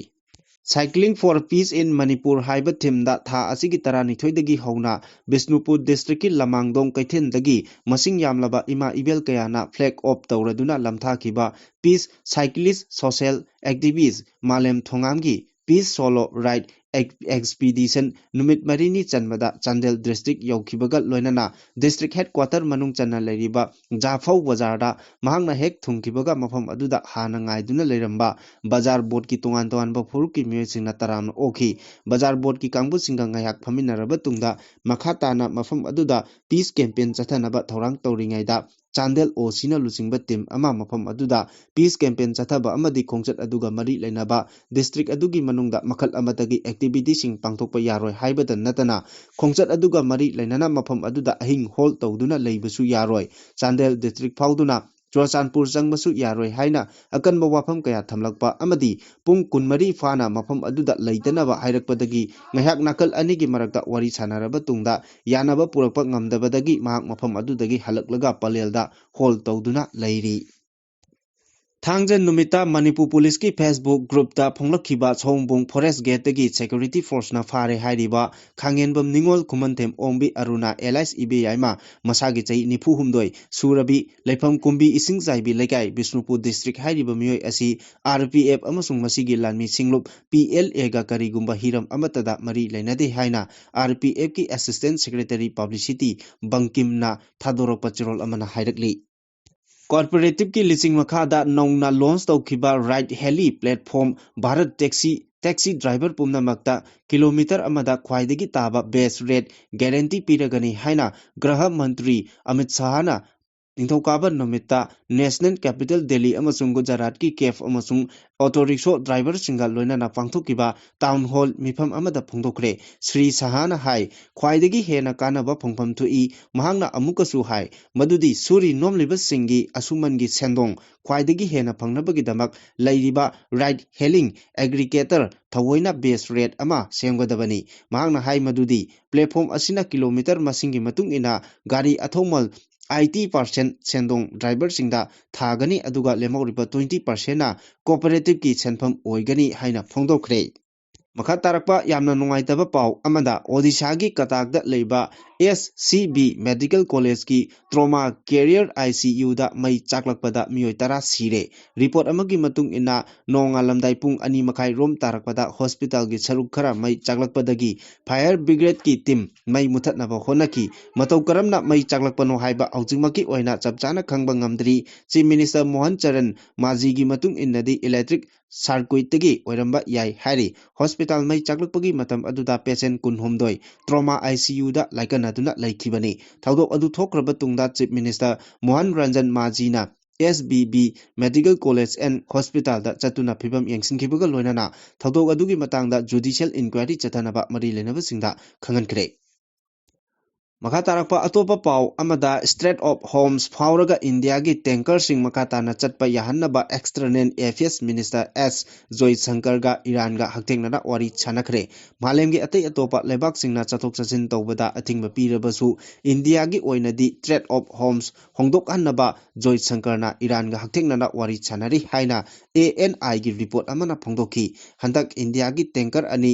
Cycling for Peace in Manipur ꯍꯥꯏꯕ themeꯗ ꯊꯥ ꯑꯁꯤꯒꯤ ꯇꯔꯥꯅꯤꯊꯣꯏꯗꯒꯤ ꯍꯧꯅ ꯕꯤꯁꯅꯨꯄꯨꯔ districtꯀꯤ ꯂꯃꯥꯡꯗꯣꯡ ꯀꯩꯊꯦꯜꯗꯒꯤ ꯃꯁꯤꯡ ꯌꯥꯝꯂꯕ ꯏꯃꯥ ꯏꯕꯦꯜ ꯀꯌꯥꯅ flag off ꯇꯧꯔꯗꯨꯅ ꯂꯝꯊꯥꯈꯤꯕ Peace Cyclist Social Activist ꯃꯥꯂꯦꯝ ꯊꯣꯉꯥꯝꯒꯤ Peace Solo Ride ꯑꯦꯛꯁꯄꯤꯗꯤꯁꯟ ꯅꯨꯃꯤꯠ ꯃꯔꯤꯅꯤ ꯆꯟꯕꯗ ꯆꯥꯟꯗꯦꯜ ꯗꯤꯁꯇ꯭ꯔꯤꯛ ꯌꯧꯈꯤꯕꯒ ꯂꯣꯏꯅꯅ ꯗꯤꯁꯇ꯭ꯔꯤꯛ ꯍꯦꯗꯀ꯭ꯋꯥꯇꯔ ꯃꯅꯨꯡ ꯆꯟꯅ ꯂꯩꯔꯤꯕ ꯖꯥꯐꯧ ꯕꯖꯥꯔꯗ ꯃꯍꯥꯛꯅ ꯍꯦꯛ ꯊꯨꯡꯈꯤꯕꯒ ꯃꯐꯝ ꯑꯗꯨꯗ ꯍꯥꯟꯅ ꯉꯥꯏꯗꯨꯅ ꯂꯩꯔꯝꯕ ꯕꯖꯥꯔ ꯕꯣꯔꯗꯀꯤ ꯇꯣꯉꯥꯟ ꯇꯣꯉꯥꯟꯕ ꯐꯨꯔꯨꯞꯀꯤ ꯃꯤꯑꯣꯏꯁꯤꯡꯅ ꯇꯔꯥꯝꯅ ꯑꯣꯛꯈꯤ꯫ ꯕꯖꯥꯔ ꯕꯣꯔꯗꯀꯤ ꯀꯥꯡꯕꯨꯁꯤꯡꯒ ꯉꯥꯏꯍꯥꯛ ꯐꯝꯃꯤꯟꯅꯔꯕ ꯇꯨꯡꯗ ꯃꯈꯥ ꯇꯥꯅ ꯃꯐꯝ ꯑꯗꯨꯗ ꯄꯤꯁ ꯀꯦꯝꯄꯦꯟ ꯆꯠꯊꯅꯕ ꯊꯧꯔꯥꯡ ꯇꯧꯔꯤꯉꯩꯗ ꯆꯥꯟꯗꯦꯜ ꯑꯣ ꯁꯤꯅ ꯂꯨꯆꯤꯡꯕ ꯇꯤꯝ ꯑꯃ ꯃꯐꯝ ꯑꯗꯨꯗ ꯄꯤꯁ ꯀꯦꯝꯄꯦꯟ ꯆꯠꯊꯕ ꯑꯃꯗꯤ ꯈꯣꯡꯆꯠ ꯑꯗꯨꯒ ꯃꯔꯤ ꯂꯩꯅꯕ ꯗꯤꯁꯇ꯭ꯔꯤꯛ ꯑꯗꯨꯒꯤ ꯃꯅꯨꯡꯗ ꯃꯈꯜ ꯑꯃꯠꯇꯒꯤ ꯑꯦꯛꯇꯤꯚꯤꯇꯤꯁꯤꯡ ꯄꯥꯡꯊꯣꯛꯄ ꯌꯥꯔꯣꯏ ꯍꯥꯏꯕꯗ ꯅꯠꯇꯅ ꯈꯣꯡꯆꯠ ꯑꯗꯨꯒ ꯃꯔꯤ ꯂꯩꯅꯅ ꯃꯐꯝ ꯑꯗꯨꯗ ꯑꯍꯤꯡ ꯍꯣꯜ ꯇꯧꯗꯨꯅ ꯂꯩꯕꯁꯨ ꯌꯥꯔꯣꯏ꯫ ꯆꯥꯟꯗꯦꯜ ꯗꯤꯁꯇ꯭ꯔꯤꯛ ꯐꯥꯎꯗꯨꯅ ꯆꯨꯔꯆꯥꯟꯄꯨꯔ ꯆꯪꯕꯁꯨ ꯌꯥꯔꯣꯏ ꯍꯥꯏꯅ ꯑꯀꯟꯕ ꯋꯥꯐꯝ ꯀꯌꯥ ꯊꯝꯂꯛꯄ ꯑꯃꯗꯤ ꯄꯨꯡ ꯀꯨꯟꯃꯔꯤ ꯐꯥꯅ ꯃꯐꯝ ꯑꯗꯨꯗ ꯂꯩꯇꯅꯕ ꯍꯥꯏꯔꯛꯄꯗꯒꯤ ꯉꯥꯏꯍꯥꯛ ꯅꯥꯀꯜ ꯑꯅꯤꯒꯤ ꯃꯔꯛꯇ ꯋꯥꯔꯤ ꯁꯥꯟꯅꯔꯕ ꯇꯨꯡꯗ ꯌꯥꯅꯕ ꯄꯨꯔꯛꯄ ꯉꯝꯗꯕꯗꯒꯤ ꯃꯍꯥꯛ ꯃꯐꯝ ꯑꯗꯨꯗꯒꯤ ꯍꯜꯂꯛꯂꯒ ꯄꯂꯦꯜꯗ ꯍꯣꯜ ꯇꯧꯗꯨꯅ ꯂꯩꯔꯤ꯫ ꯊꯥꯡꯖ ꯅꯨꯃꯤꯠꯇ ꯃꯅꯤꯄꯨꯔ ꯄꯨꯂꯤꯁꯀꯤ Facebook ꯒ꯭ꯔꯨꯞꯇ ꯐꯣꯡꯂꯛꯈꯤꯕ ꯁꯑꯣꯝꯕꯨꯡ ꯐꯣꯔꯦꯁ ꯒꯦꯠꯇꯒꯤ ꯁꯦꯀ꯭ꯌꯨꯔꯤꯇꯤ ꯐꯣꯔꯁꯅ ꯐꯥꯔꯦ ꯍꯥꯏꯔꯤꯕ ꯈꯥꯡꯉꯦꯟꯕꯝ ꯅꯤꯉꯣꯜ ꯈꯨꯃꯟꯊꯦꯝ ꯑꯣꯡꯕꯤ ꯑꯔꯨꯅꯥ alias ꯏꯕꯦꯌꯥꯏꯃ, ꯃꯁꯥꯒꯤ ꯆꯍꯤ ꯅꯤꯐꯨ ꯍꯨꯝꯗꯣꯏ ꯁꯨꯔꯕꯤ, ꯂꯩꯐꯝ ꯀꯨꯝꯕꯤ ꯏꯁꯤꯡꯆꯥꯏꯕꯤ ꯂꯩꯀꯥꯏ, ꯕꯤꯁꯅꯨꯄꯨꯔ ꯗꯤꯁꯇ꯭ꯔꯤꯛ ꯍꯥꯏꯔꯤꯕ ꯃꯤꯑꯣꯏ ꯑꯁꯤ RPF ꯑꯃꯁꯨꯡ ꯃꯁꯤꯒꯤ ꯂꯥꯟꯃꯤ ꯁꯤꯡꯂꯨꯞ PLAꯒ ꯀꯔꯤꯒꯨꯝꯕ ꯍꯤꯔꯝ ꯑꯃꯠꯇꯗ ꯃꯔꯤ ꯂꯩꯅꯗꯦ ꯍꯥꯏꯅ RPFꯀꯤ Assistant Secretary Publicity ꯕꯪꯀꯤꯝꯅ ꯊꯥꯗꯣꯔꯛꯄ ꯆꯦꯔꯣꯜ ꯑꯃꯅ ꯍꯥꯏꯔꯛꯂꯤ꯫ ꯀꯣꯑꯣꯄꯔꯦꯇꯤꯚꯀꯤ ꯂꯤꯆꯤꯡ ꯃꯈꯥꯗ ꯅꯧꯅ ꯂꯣꯟꯆ ꯇꯧꯈꯤꯕ ꯔꯥꯏꯗ ꯍꯦꯂꯤ platform Bharat taxi, taxi driver ꯄꯨꯝꯅꯃꯛꯇ ꯀꯤꯂꯣꯃꯤꯇꯔ ꯑꯃꯗ ꯈ꯭ꯋꯥꯏꯗꯒꯤ ꯇꯥꯕ ꯕꯦꯁ ꯔꯦꯠ ꯒꯥꯔꯦꯟꯇꯤ ꯄꯤꯔꯒꯅꯤ ꯍꯥꯏꯅ ꯒ꯭ꯔꯍ ꯃꯟꯇ꯭ꯔꯤ ꯑꯃꯤꯠ ꯁꯥꯍꯅ ꯅꯤꯡꯊꯧꯀꯥꯕ ꯅꯨꯃꯤꯠꯇ ꯅꯦꯁꯅꯦꯜ ꯀꯦꯄꯤꯇꯦꯜ ꯗꯦꯜꯂꯤ ꯑꯃꯁꯨꯡ ꯒꯨꯖꯔꯥꯠꯀꯤ ꯀꯦꯕ ꯑꯃꯁꯨꯡ ꯑꯣꯇꯣ ꯔꯤꯛꯁꯣ ꯗ꯭ꯔꯥꯏꯚꯔꯁꯤꯡꯒ ꯂꯣꯏꯅꯅ ꯄꯥꯡꯊꯣꯛꯈꯤꯕ ꯇꯥꯎꯟ ꯍꯣꯜ ꯃꯤꯐꯝ ꯑꯃꯗ ꯐꯣꯡꯗꯣꯛꯈ꯭ꯔꯦ꯫ ꯁ꯭ꯔꯤ ꯁꯍꯥꯅ ꯍꯥꯏ, ꯈ꯭ꯋꯥꯏꯗꯒꯤ ꯍꯦꯟꯅ ꯀꯥꯟꯅꯕ ꯐꯪꯐꯝ ꯊꯣꯛꯏ꯫ ꯃꯍꯥꯛꯅ ꯑꯃꯨꯛꯀꯁꯨ ꯍꯥꯏ ꯃꯗꯨꯗꯤ ꯁꯨꯔꯤ ꯅꯣꯝꯂꯤꯕꯁꯤꯡꯒꯤ ꯑꯁꯨꯃꯟꯒꯤ ꯁꯦꯟꯗꯣꯡ ꯈ꯭ꯋꯥꯏꯗꯒꯤ ꯍꯦꯟꯅ ꯐꯪꯅꯕꯒꯤꯗꯃꯛ ꯂꯩꯔꯤꯕ ꯔꯥꯏꯗ ꯍꯦꯂꯤꯡ ꯑꯦꯒ꯭ꯔꯤꯒꯦꯇꯔ ꯊꯑꯣꯏꯅ ꯕꯦꯁ ꯔꯦꯠ ꯑꯃ ꯁꯦꯝꯒꯗꯕꯅꯤ꯫ ꯃꯍꯥꯛꯅ ꯍꯥꯏ ꯃꯗꯨꯗꯤ ꯄ꯭ꯂꯦꯠꯐꯣꯝ ꯑꯁꯤꯅ ꯀꯤꯂꯣꯃꯤꯇꯔ ꯃꯁꯤꯡꯒꯤ ꯃꯇꯨꯡ ꯏꯟꯅ ꯒꯥꯔꯤ ꯑꯊꯧꯃꯜ eighty percent ꯁꯦꯟꯗꯣꯡ ꯗ꯭ꯔꯥꯏꯚꯔꯁꯤꯡꯗ ꯊꯥꯒꯅꯤ, ꯑꯗꯨꯒ ꯂꯦꯝꯍꯧꯔꯤꯕ twenty percentꯅ ꯀꯣꯑꯣꯄꯔꯦꯇꯤꯚꯀꯤ ꯁꯦꯟꯐꯝ ꯑꯣꯏꯒꯅꯤ ꯍꯥꯏꯅ ꯐꯣꯡꯗꯣꯛꯈ꯭ꯔꯦ꯫ ꯃꯈꯥ ꯇꯥꯔꯛꯄ ꯌꯥꯝꯅ ꯅꯨꯡꯉꯥꯏꯇꯕ ꯄꯥꯎ ꯑꯃꯗ, ꯑꯣꯗꯤꯁꯥꯒꯤ ꯀꯇꯥꯛꯇ ꯂꯩꯕ ꯑꯦꯁ ꯁꯤ ꯕꯤ ꯃꯦꯗꯤꯀꯦꯜ ꯀꯣꯂꯦꯖꯀꯤ ꯇ꯭ꯔꯣꯃꯥ ꯀꯦꯔꯤꯌꯔ ꯑꯥꯏ ꯁꯤ ꯌꯨꯗ ꯃꯩ ꯆꯥꯛꯂꯛꯄꯗ ꯃꯤꯑꯣꯏ ꯇꯔꯥ ꯁꯤꯔꯦ꯫ ꯔꯤꯄꯣꯔꯠ ꯑꯃꯒꯤ ꯃꯇꯨꯡ ꯏꯟꯅ, ꯅꯣꯡꯉꯥꯜꯂꯝꯗꯥꯏ ꯄꯨꯡ ꯑꯅꯤ ꯃꯈꯥꯏ ꯔꯣꯝ ꯇꯥꯔꯛꯄꯗ ꯍꯣꯁꯄꯤꯇꯥꯜꯒꯤ ꯁꯔꯨꯛ ꯈꯔ ꯃꯩ ꯆꯥꯛꯂꯛꯄꯗꯒꯤ ꯐꯥꯌꯔ ꯕ꯭ꯔꯤꯒꯦꯗꯀꯤ ꯇꯤꯝ ꯃꯩ ꯃꯨꯊꯠꯅꯕ ꯍꯣꯠꯅꯈꯤ꯫ ꯃꯇꯧ ꯀꯔꯝꯅ ꯃꯩ ꯆꯥꯛꯂꯛꯄꯅꯣ ꯍꯥꯏꯕ ꯍꯧꯖꯤꯛꯃꯛꯀꯤ ꯑꯣꯏꯅ ꯆꯞ ꯆꯥꯅ ꯈꯪꯕ ꯉꯝꯗ꯭ꯔꯤ꯫ ꯆꯤꯐ ꯃꯤꯅꯤꯁꯇꯔ ꯃꯣꯍꯟ ꯆꯔꯟ ꯃꯥꯖꯤꯒꯤ ꯃꯇꯨꯡ ꯏꯟꯅꯗꯤ, ꯏꯂꯦꯛꯇ꯭ꯔꯤꯛ ꯁꯥꯔꯀ꯭ꯋꯤꯠꯇꯒꯤ ꯑꯣꯏꯔꯝꯕ ꯌꯥꯏ ꯍꯥꯏꯔꯤ꯫ ꯍꯣꯁꯄꯤꯇꯥꯜ ꯃꯩ ꯆꯥꯛꯂꯛꯄꯒꯤ ꯃꯇꯝ ꯑꯗꯨꯗ ꯄꯦꯁꯦꯟ ꯀꯨꯟꯍꯨꯝꯗꯣꯏ ꯇ꯭ꯔꯣꯃꯥ ꯑꯥꯏ ꯁꯤ ꯌꯨꯗ ꯂꯥꯏꯀꯠꯅꯗꯨꯅ ꯂꯩꯈꯤꯕꯅꯤ꯫ ꯊꯧꯗꯣꯛ ꯑꯗꯨ ꯊꯣꯛꯈ꯭ꯔꯕ ꯇꯨꯡꯗ ꯆꯤꯐ ꯃꯤꯅꯤꯁꯇꯔ ꯃꯣꯍꯟ ꯔꯟꯖꯟ ꯃꯥꯖꯤꯅ S B B medical college and ꯍꯣꯁꯄꯤꯇꯥꯜꯗ ꯆꯠꯇꯨꯅ ꯐꯤꯕꯝ ꯌꯦꯡꯁꯤꯟꯈꯤꯕꯒ ꯂꯣꯏꯅꯅ ꯊꯧꯗꯣꯛ ꯑꯗꯨꯒꯤ ꯃꯇꯥꯡꯗ ꯖꯨꯗꯤꯁꯤꯌꯦꯜ ꯏꯟꯀ꯭ꯋꯥꯏꯔꯤ ꯆꯠꯊꯅꯕ ꯃꯔꯤ ꯂꯩꯅꯕꯁꯤꯡꯗ ꯈꯪꯍꯟꯈ꯭ꯔꯦ꯫ ꯃꯈꯥ ꯇꯥꯔꯛꯄ ꯑꯇꯣꯞꯄ ꯄꯥꯎ ꯑꯃꯗ, ꯁ꯭ꯇ꯭ꯔꯦꯠ ꯑꯣꯐ ꯍꯣꯔꯃꯨꯖ ꯐꯥꯎꯔꯒ ꯏꯟꯗꯤꯌꯥꯒꯤ ꯇꯦꯡꯀꯔꯁꯤꯡ ꯃꯈꯥ ꯇꯥꯅ ꯆꯠꯄ ꯌꯥꯍꯟꯅꯕ ꯑꯦꯛꯁꯇꯔꯅꯦꯜ ꯑꯦꯐꯤꯌꯔꯁ ꯃꯤꯅꯤꯁꯇꯔ ꯑꯦꯁ ꯖꯣꯏꯁꯪꯀꯔꯒ ꯏꯔꯥꯟꯒ ꯍꯛꯊꯦꯡꯅꯅ ꯋꯥꯔꯤ ꯁꯥꯟꯅꯈ꯭ꯔꯦ꯫ ꯃꯥꯂꯦꯝꯒꯤ ꯑꯇꯩ ꯑꯇꯣꯞꯄ ꯂꯩꯕꯥꯛꯁꯤꯡꯅ ꯆꯠꯊꯣꯛ ꯆꯠꯁꯤꯟ ꯇꯧꯕꯗ ꯑꯊꯤꯡꯕ ꯄꯤꯔꯕꯁꯨ, ꯏꯟꯗꯤꯌꯥꯒꯤ ꯑꯣꯏꯅꯗꯤ ꯁ꯭ꯇ꯭ꯔꯦꯠ ꯑꯣꯐ ꯍꯣꯔꯃꯨꯖ ꯍꯣꯡꯗꯣꯛꯍꯟꯅꯕ ꯖꯣꯏꯁꯪꯀꯔꯅ ꯏꯔꯥꯟꯒ ꯍꯛꯊꯦꯡꯅꯅ ꯋꯥꯔꯤ ꯁꯥꯟꯅꯔꯤ ꯍꯥꯏꯅ ꯑꯦ ꯑꯦꯟ ꯑꯥꯏꯒꯤ ꯔꯤꯄꯣꯔꯠ ꯑꯃꯅ ꯐꯣꯡꯗꯣꯛꯈꯤ꯫ ꯍꯟꯗꯛ ꯏꯟꯗꯤꯌꯥꯒꯤ ꯇꯦꯡꯀꯔ ꯑꯅꯤ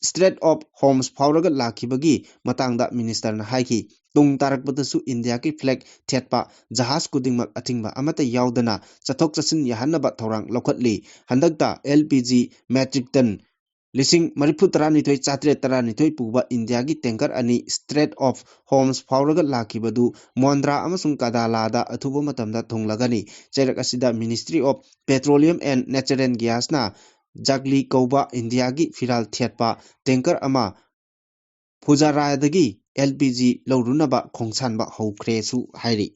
ꯁ꯭ꯇ꯭ꯔꯦꯠ ꯑꯣꯐ ꯍꯣꯔꯃꯨꯖ ꯐꯥꯎꯔꯒ ꯂꯥꯛꯈꯤꯕꯒꯤ ꯃꯇꯥꯡꯗ ꯃꯤꯅꯤꯁꯇꯔꯅ ꯍꯥꯏꯈꯤ꯫ ꯇꯨꯡ ꯇꯥꯔꯛꯄꯗꯁꯨ ꯏꯟꯗꯤꯌꯥꯒꯤ ꯐ꯭ꯂꯦꯒ ꯊꯦꯠꯄ ꯖꯍꯥꯖ ꯈꯨꯗꯤꯡꯃꯛ ꯑꯊꯤꯡꯕ ꯑꯃꯠꯇ ꯌꯥꯎꯗꯅ ꯆꯠꯊꯣꯛ ꯆꯠꯁꯤꯟ ꯌꯥꯍꯟꯅꯕ ꯊꯧꯔꯥꯡ ꯂꯧꯈꯠꯂꯤ꯫ ꯍꯟꯗꯛꯇ L P G metric ton ꯂꯤꯁꯤꯡ ꯃꯔꯤꯐꯨ ꯇꯔꯥꯅꯤꯊꯣꯏ ꯆꯥꯇ꯭ꯔꯦꯠ ꯇꯔꯥꯅꯤꯊꯣꯏ ꯄꯨꯕ ꯏꯟꯗꯤꯌꯥꯒꯤ ꯇꯦꯡꯀꯔ ꯑꯅꯤ ꯁ꯭ꯇ꯭ꯔꯦꯠ ꯑꯣꯐ ꯍꯣꯔꯃꯨꯖ ꯐꯥꯎꯔꯒ ꯂꯥꯛꯈꯤꯕꯗꯨ ꯃꯣꯟꯗ꯭ꯔꯥ ꯑꯃꯁꯨꯡ ꯀꯗꯥꯂꯥꯗ ꯑꯊꯨꯕ ꯃꯇꯝꯗ ꯊꯨꯡꯂꯒꯅꯤ꯫ ꯆꯩꯔꯛ ꯑꯁꯤꯗ Ministry of Petroleum and Natural Gasꯅ ꯖꯒꯂꯤ ꯀꯧꯕ ꯏꯟꯗꯤꯌꯥꯒꯤ ꯐꯤꯔꯥꯜ ꯊꯦꯠꯄ ꯇꯦꯡꯀꯔ ꯑꯃ ꯐꯨꯖꯥꯔꯥꯗꯒꯤ ꯑꯦꯜ ꯄꯤ ꯖꯤ ꯂꯧꯔꯨꯅꯕ ꯈꯣꯡꯁꯥꯟꯕ ꯍꯧꯈ꯭ꯔꯦꯁꯨ ꯍꯥꯏꯔꯤ꯫